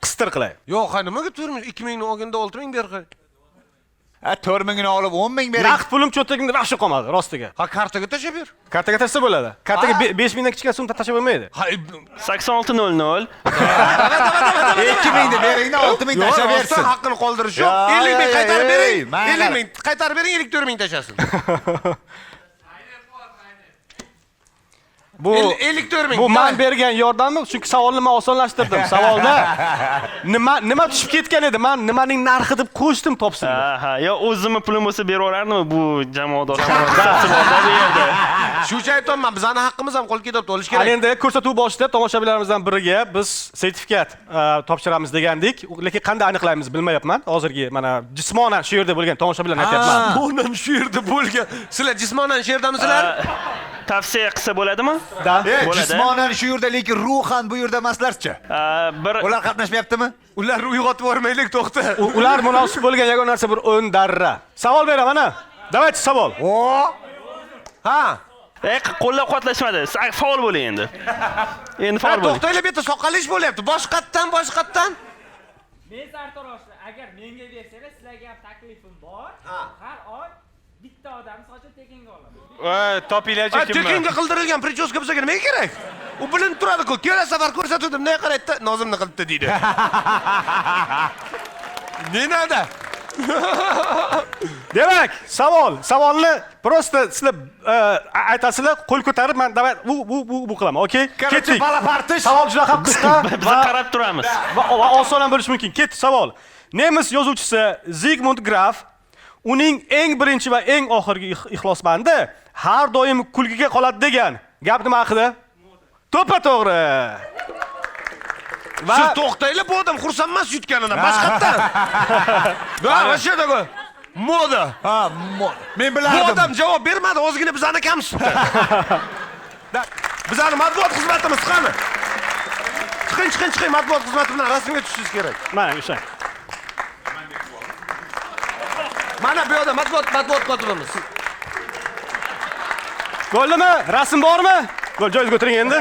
qistir qilay. Yo'q, ha nimaga 4000? 2000 ni olganda 6000 ber. Ha, 4000 ni olib 10 ming bering. Naqd pulim cho'ntagimda вообще qolmadi, rostiga. Ha, kartaga tashlab ber. Kartaga tashlasa bo'ladi. Kartaga 5000 dan kichkina summa tashlab bo'lmaydi. Ha, 86.00. 2000 ni beringda 6000 Yo'q, tashlab rostdan bersin. haqqini qoldirish yo'q. Ya, 50 ming ey, qaytarib ey, bering. mayli. 50 ming qaytarib bering, 54 ming tashlasin. Bu 54 ming. Bu men bergan yordammi? Chunki savolni men osonlashtirdim. Savolda nima tushib ketgan edi? Men nimaning narxi deb qo'shdim topsin deb. Ha, ha, yo o'zimni pulim bo'lsa berib yuborardimmi bu jamoadoshlar borda bu yerda. Shuncha aytyapman, bizani haqqimiz ham qo'lga ketyapti, olish Ana kerak. endi ko'rsatuv boshida tomoshabinlarimizdan biriga biz sertifikat topshiramiz degandik. Lekin qanday aniqlaymiz bilmayapman. Hozirgi mana jismonan shu yerda bo'lgan tomoshabinlarni aytyapman. Jismonan shu yerda bo'lgan. Sizlar jismonan shu yerdamisizlar? Tavsiya qilsa bo'ladimi? Da. Bo'ladi. Jismonan shu yerda, lekin ruhan bu yerda emaslarchi. Bir Ular qatnashmayaptimi? Ularni uyg'otib yubormaylik, to'xta. Ular munosib bo'lgan yagona narsa bir 10 darra. Savol beraman ana. Давайте savol. O! Ha. Qo'llab-quvvatlashmadi. Siz faol bo'ling endi. Endi faol bo'ling. To'xtanglar, bu yerda soqolish bo'lyapti. Boshqatdan, boshqatdan. Men sartaroshlar, agar menga bersanglar, sizlarga ham taklifim bor. Har oy bitta odamni sochini tekinga olaman. Voy, topinglarchi Ha, kimni. tekinga qildirilgan причёска bizga nimaga kerak? U bilinib turadi-ku. Kelasi safar ko'rsatuvda bunday qaraydi-da, Nozimni qilibdi deydi. Ne nada? Demak, savol. Savolni просто sizlar aytasizlar, qo'l ko'tarib men давай bu qilaman. Okey? Ketdik. Pala partish. Savol juda ham qisqa Biz va qarab turamiz. va oson ham bo'lishi mumkin. Ketdi savol. Nemis yozuvchisi Zigmund Graf uning eng birinchi va eng oxirgi ixlosmandi har doim kulgiga qoladi degan gap nima haqida? To'ppa-to'g'ri. Va Siz to'xtanglar, bu odam xursand emas yutganidan, boshqatdan. Ha, вообще такой moda. Ha, men Bu bilardim. odam javob bermadi, ozgina bizani kamsitdi. Bizani matbuot xizmatimiz qani? Chiqing, chiqing, chiqing, matbuot xizmati bilan rasmga tushishingiz kerak. Mana o'sha. Mana bu yerda matbuot kotibimiz. Bo'ldimi? Rasm bormi? Bo'l, joyingizga o'tiring endi.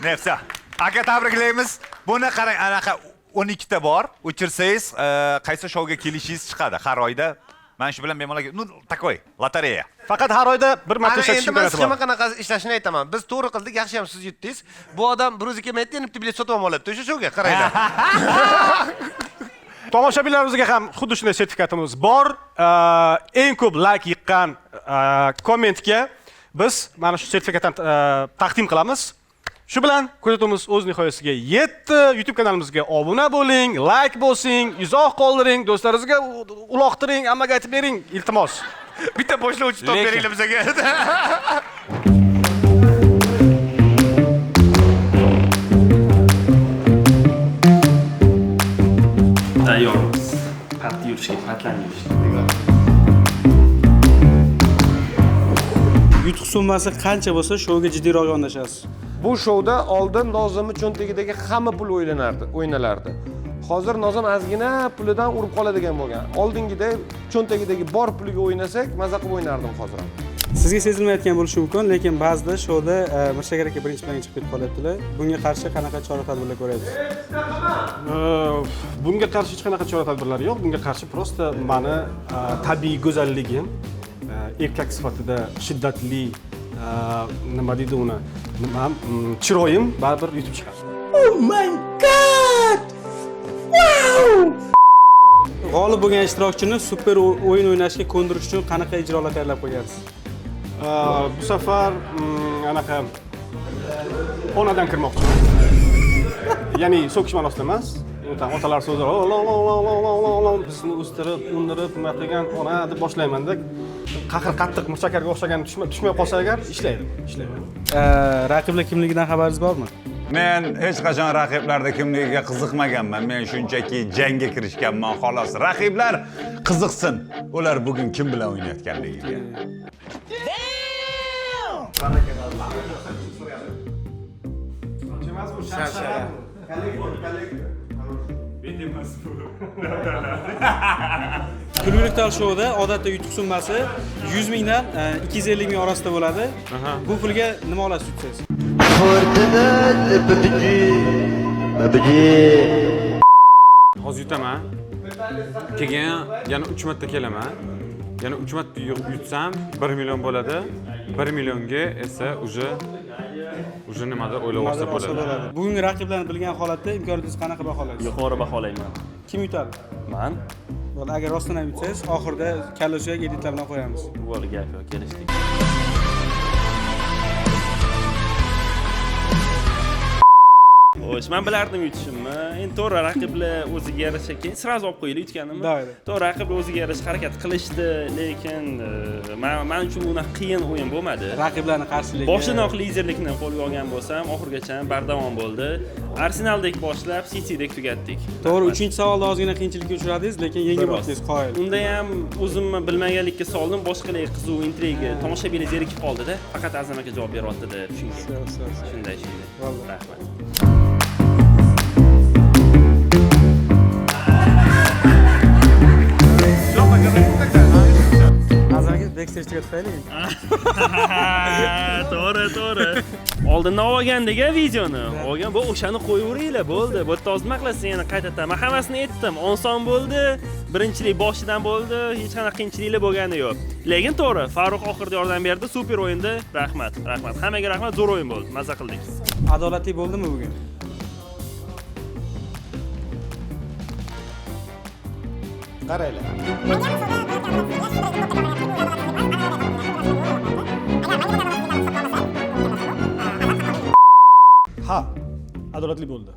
Nefsa. Aka, tabriklaymiz. Buni qarang, anaqa 12 ta bor. O'chirsangiz, qaysi shouga kelishingiz chiqadi har oyda. Mana shu bilan bemalol, ну, такой, lotereya. Faqat har oyda bir marta Ana ishlatish endi men imkoniyati sxema bor. qanaqa ishlashini aytaman. Biz to'g'ri qildik, yaxshi ham siz yutdingiz. Bu odam bir o'zi kelmaydi, endi bitta bilet sotib ham oladi. O'sha shouga qaranglar. Tomoshabinlarimizga ham xuddi shunday sertifikatimiz bor. Eng ko'p like yiqqan kommentga biz mana shu sertifikatdan taqdim qilamiz. Shu bilan ko'rsatuvimiz o'z nihoyasiga yetdi. YouTube kanalimizga obuna bo'ling, like bosing, izoh qoldiring, do'stlaringizga uloqtiring, hammaga aytib bering, iltimos. Bitta boshlovchi topib beringlar bizga. Rostlanib yutishdi. Yutuq summasi qancha bo'lsa, shouga jiddiyroq yondashasiz. Bu shouda oldin Nozimni cho'ntagidagi hamma pul o'ynalardi. Hozir Nozim ozgina pulidan urib qoladigan bo'lgan. Oldingida cho'ntagidagi bor puliga o'ynasak, maza qilib o'ynardim hozir ham. Sizga sezilmayotgan bo'lishi mumkin, lekin ba'zida shouda Mirshakar aka birinchi planga chiqib ketib qolyaptilar. Bunga qarshi qanaqa chora-tadbirlar ko'ryapsiz? Bunga qarshi hech qanaqa chora-tadbirlar yo'q. Bunga qarshi prosta mani tabiiy go'zalligim, erkak sifatida shiddatli, nima deydi uni, nima, chiroyim baribir yutib chiqadi. Oh my God! Wow! G'olib bo'lgan ishtirokchini super o'yin o'ynashga ko'ndirish uchun qanaqa ijrolar tayyorlab qo'ygansiz? Bu safar anaqa onadan kirmoqchiman. Ya'ni so'kish ma'nosida emas. Otalar so'zi lo lo lo lo lo lo lo bizni o'stirib, undirib, nima qilgan ona deb boshlaymanda. Qahr qattiq Mirshakarga o'xshagan tushmay qolsa agar ishlaydi, ishlayman. Raqiblar kimligidan xabaringiz bormi? Men hech qachon raqiblarda kimligiga qiziqmaganman. Men shunchaki jangga kirishganman xolos. Raqiblar qiziqsin. Ular bugun kim bilan o'ynayotganligiga. Kulgulik tal shouda odatda yutuq summasi 100 mingdan 250 ming orasida bo'ladi. Bu pulga nima olasiz yutsangiz? Hozir yutaman. Keyin yana 3 marta kelaman. Yana 3 marta yutsam 1 million bo'ladi. 1 millionga esa уже nimadir o'ylab olsa bo'ladi. Bugungi raqiblarni bilgan holatda imkoniyatingizni qanaqa baholaysiz? Yuqori baholayman. Kim yutadi? Man. Bo'ldi, agar rostdan ham yutsangiz, oxirida kalla suyak editlar bilan qo'yamiz. Bo'ldi, gap yo'q, kelishdik. Xo'sh, men bilardim yutishimni. Endi to'g'ri, raqiblar o'ziga yarasha keyin sразу olib qo'yaylik yutganimni. To'g'ri, raqiblar o'ziga yarasha harakat qilishdi, lekin men uchun unaqa qiyin o'yin bo'lmadi. Raqiblarning qarshiligi. Boshidanoq liderlikni qo'lga olgan bo'lsam, oxirigacha bardavom bo'ldi. Arsenaldek boshlab, Citydek tugatdik. To'g'ri, 3-savolda ozgina qiyinchilikka uchradingiz, lekin yengib o'tdingiz, qoyil. Unda ham o'zimni bilmaganlikka soldim, boshqalar qiziq intriga, tomoshabinlar zerikib qoldi-da. Faqat Azam aka javob beryapti deb shunga. Shunday, shunday. Rahmat. Azam aka, backstage tugataylik. To'g'ri, to'g'ri. Oldindan olgandik videoni. Olgan, bu o'shani qo'yaveringlar, bo'ldi. Bu yerda nima qilasiz yana qaytadan? Men hammasini aytdim. Oson bo'ldi. Birinchilik boshidan bo'ldi, hech qanaqa qiyinchiliklar bo'lgani yo'q. Lekin to'g'ri, Farruh oxirida yordam berdi, super o'yinda. Rahmat, rahmat. Hammaga rahmat, zo'r o'yin bo'ldi. Maza qildik. Adolatli bo'ldimi bugun? Qaranglar. Ha, adolatli bo'ldi.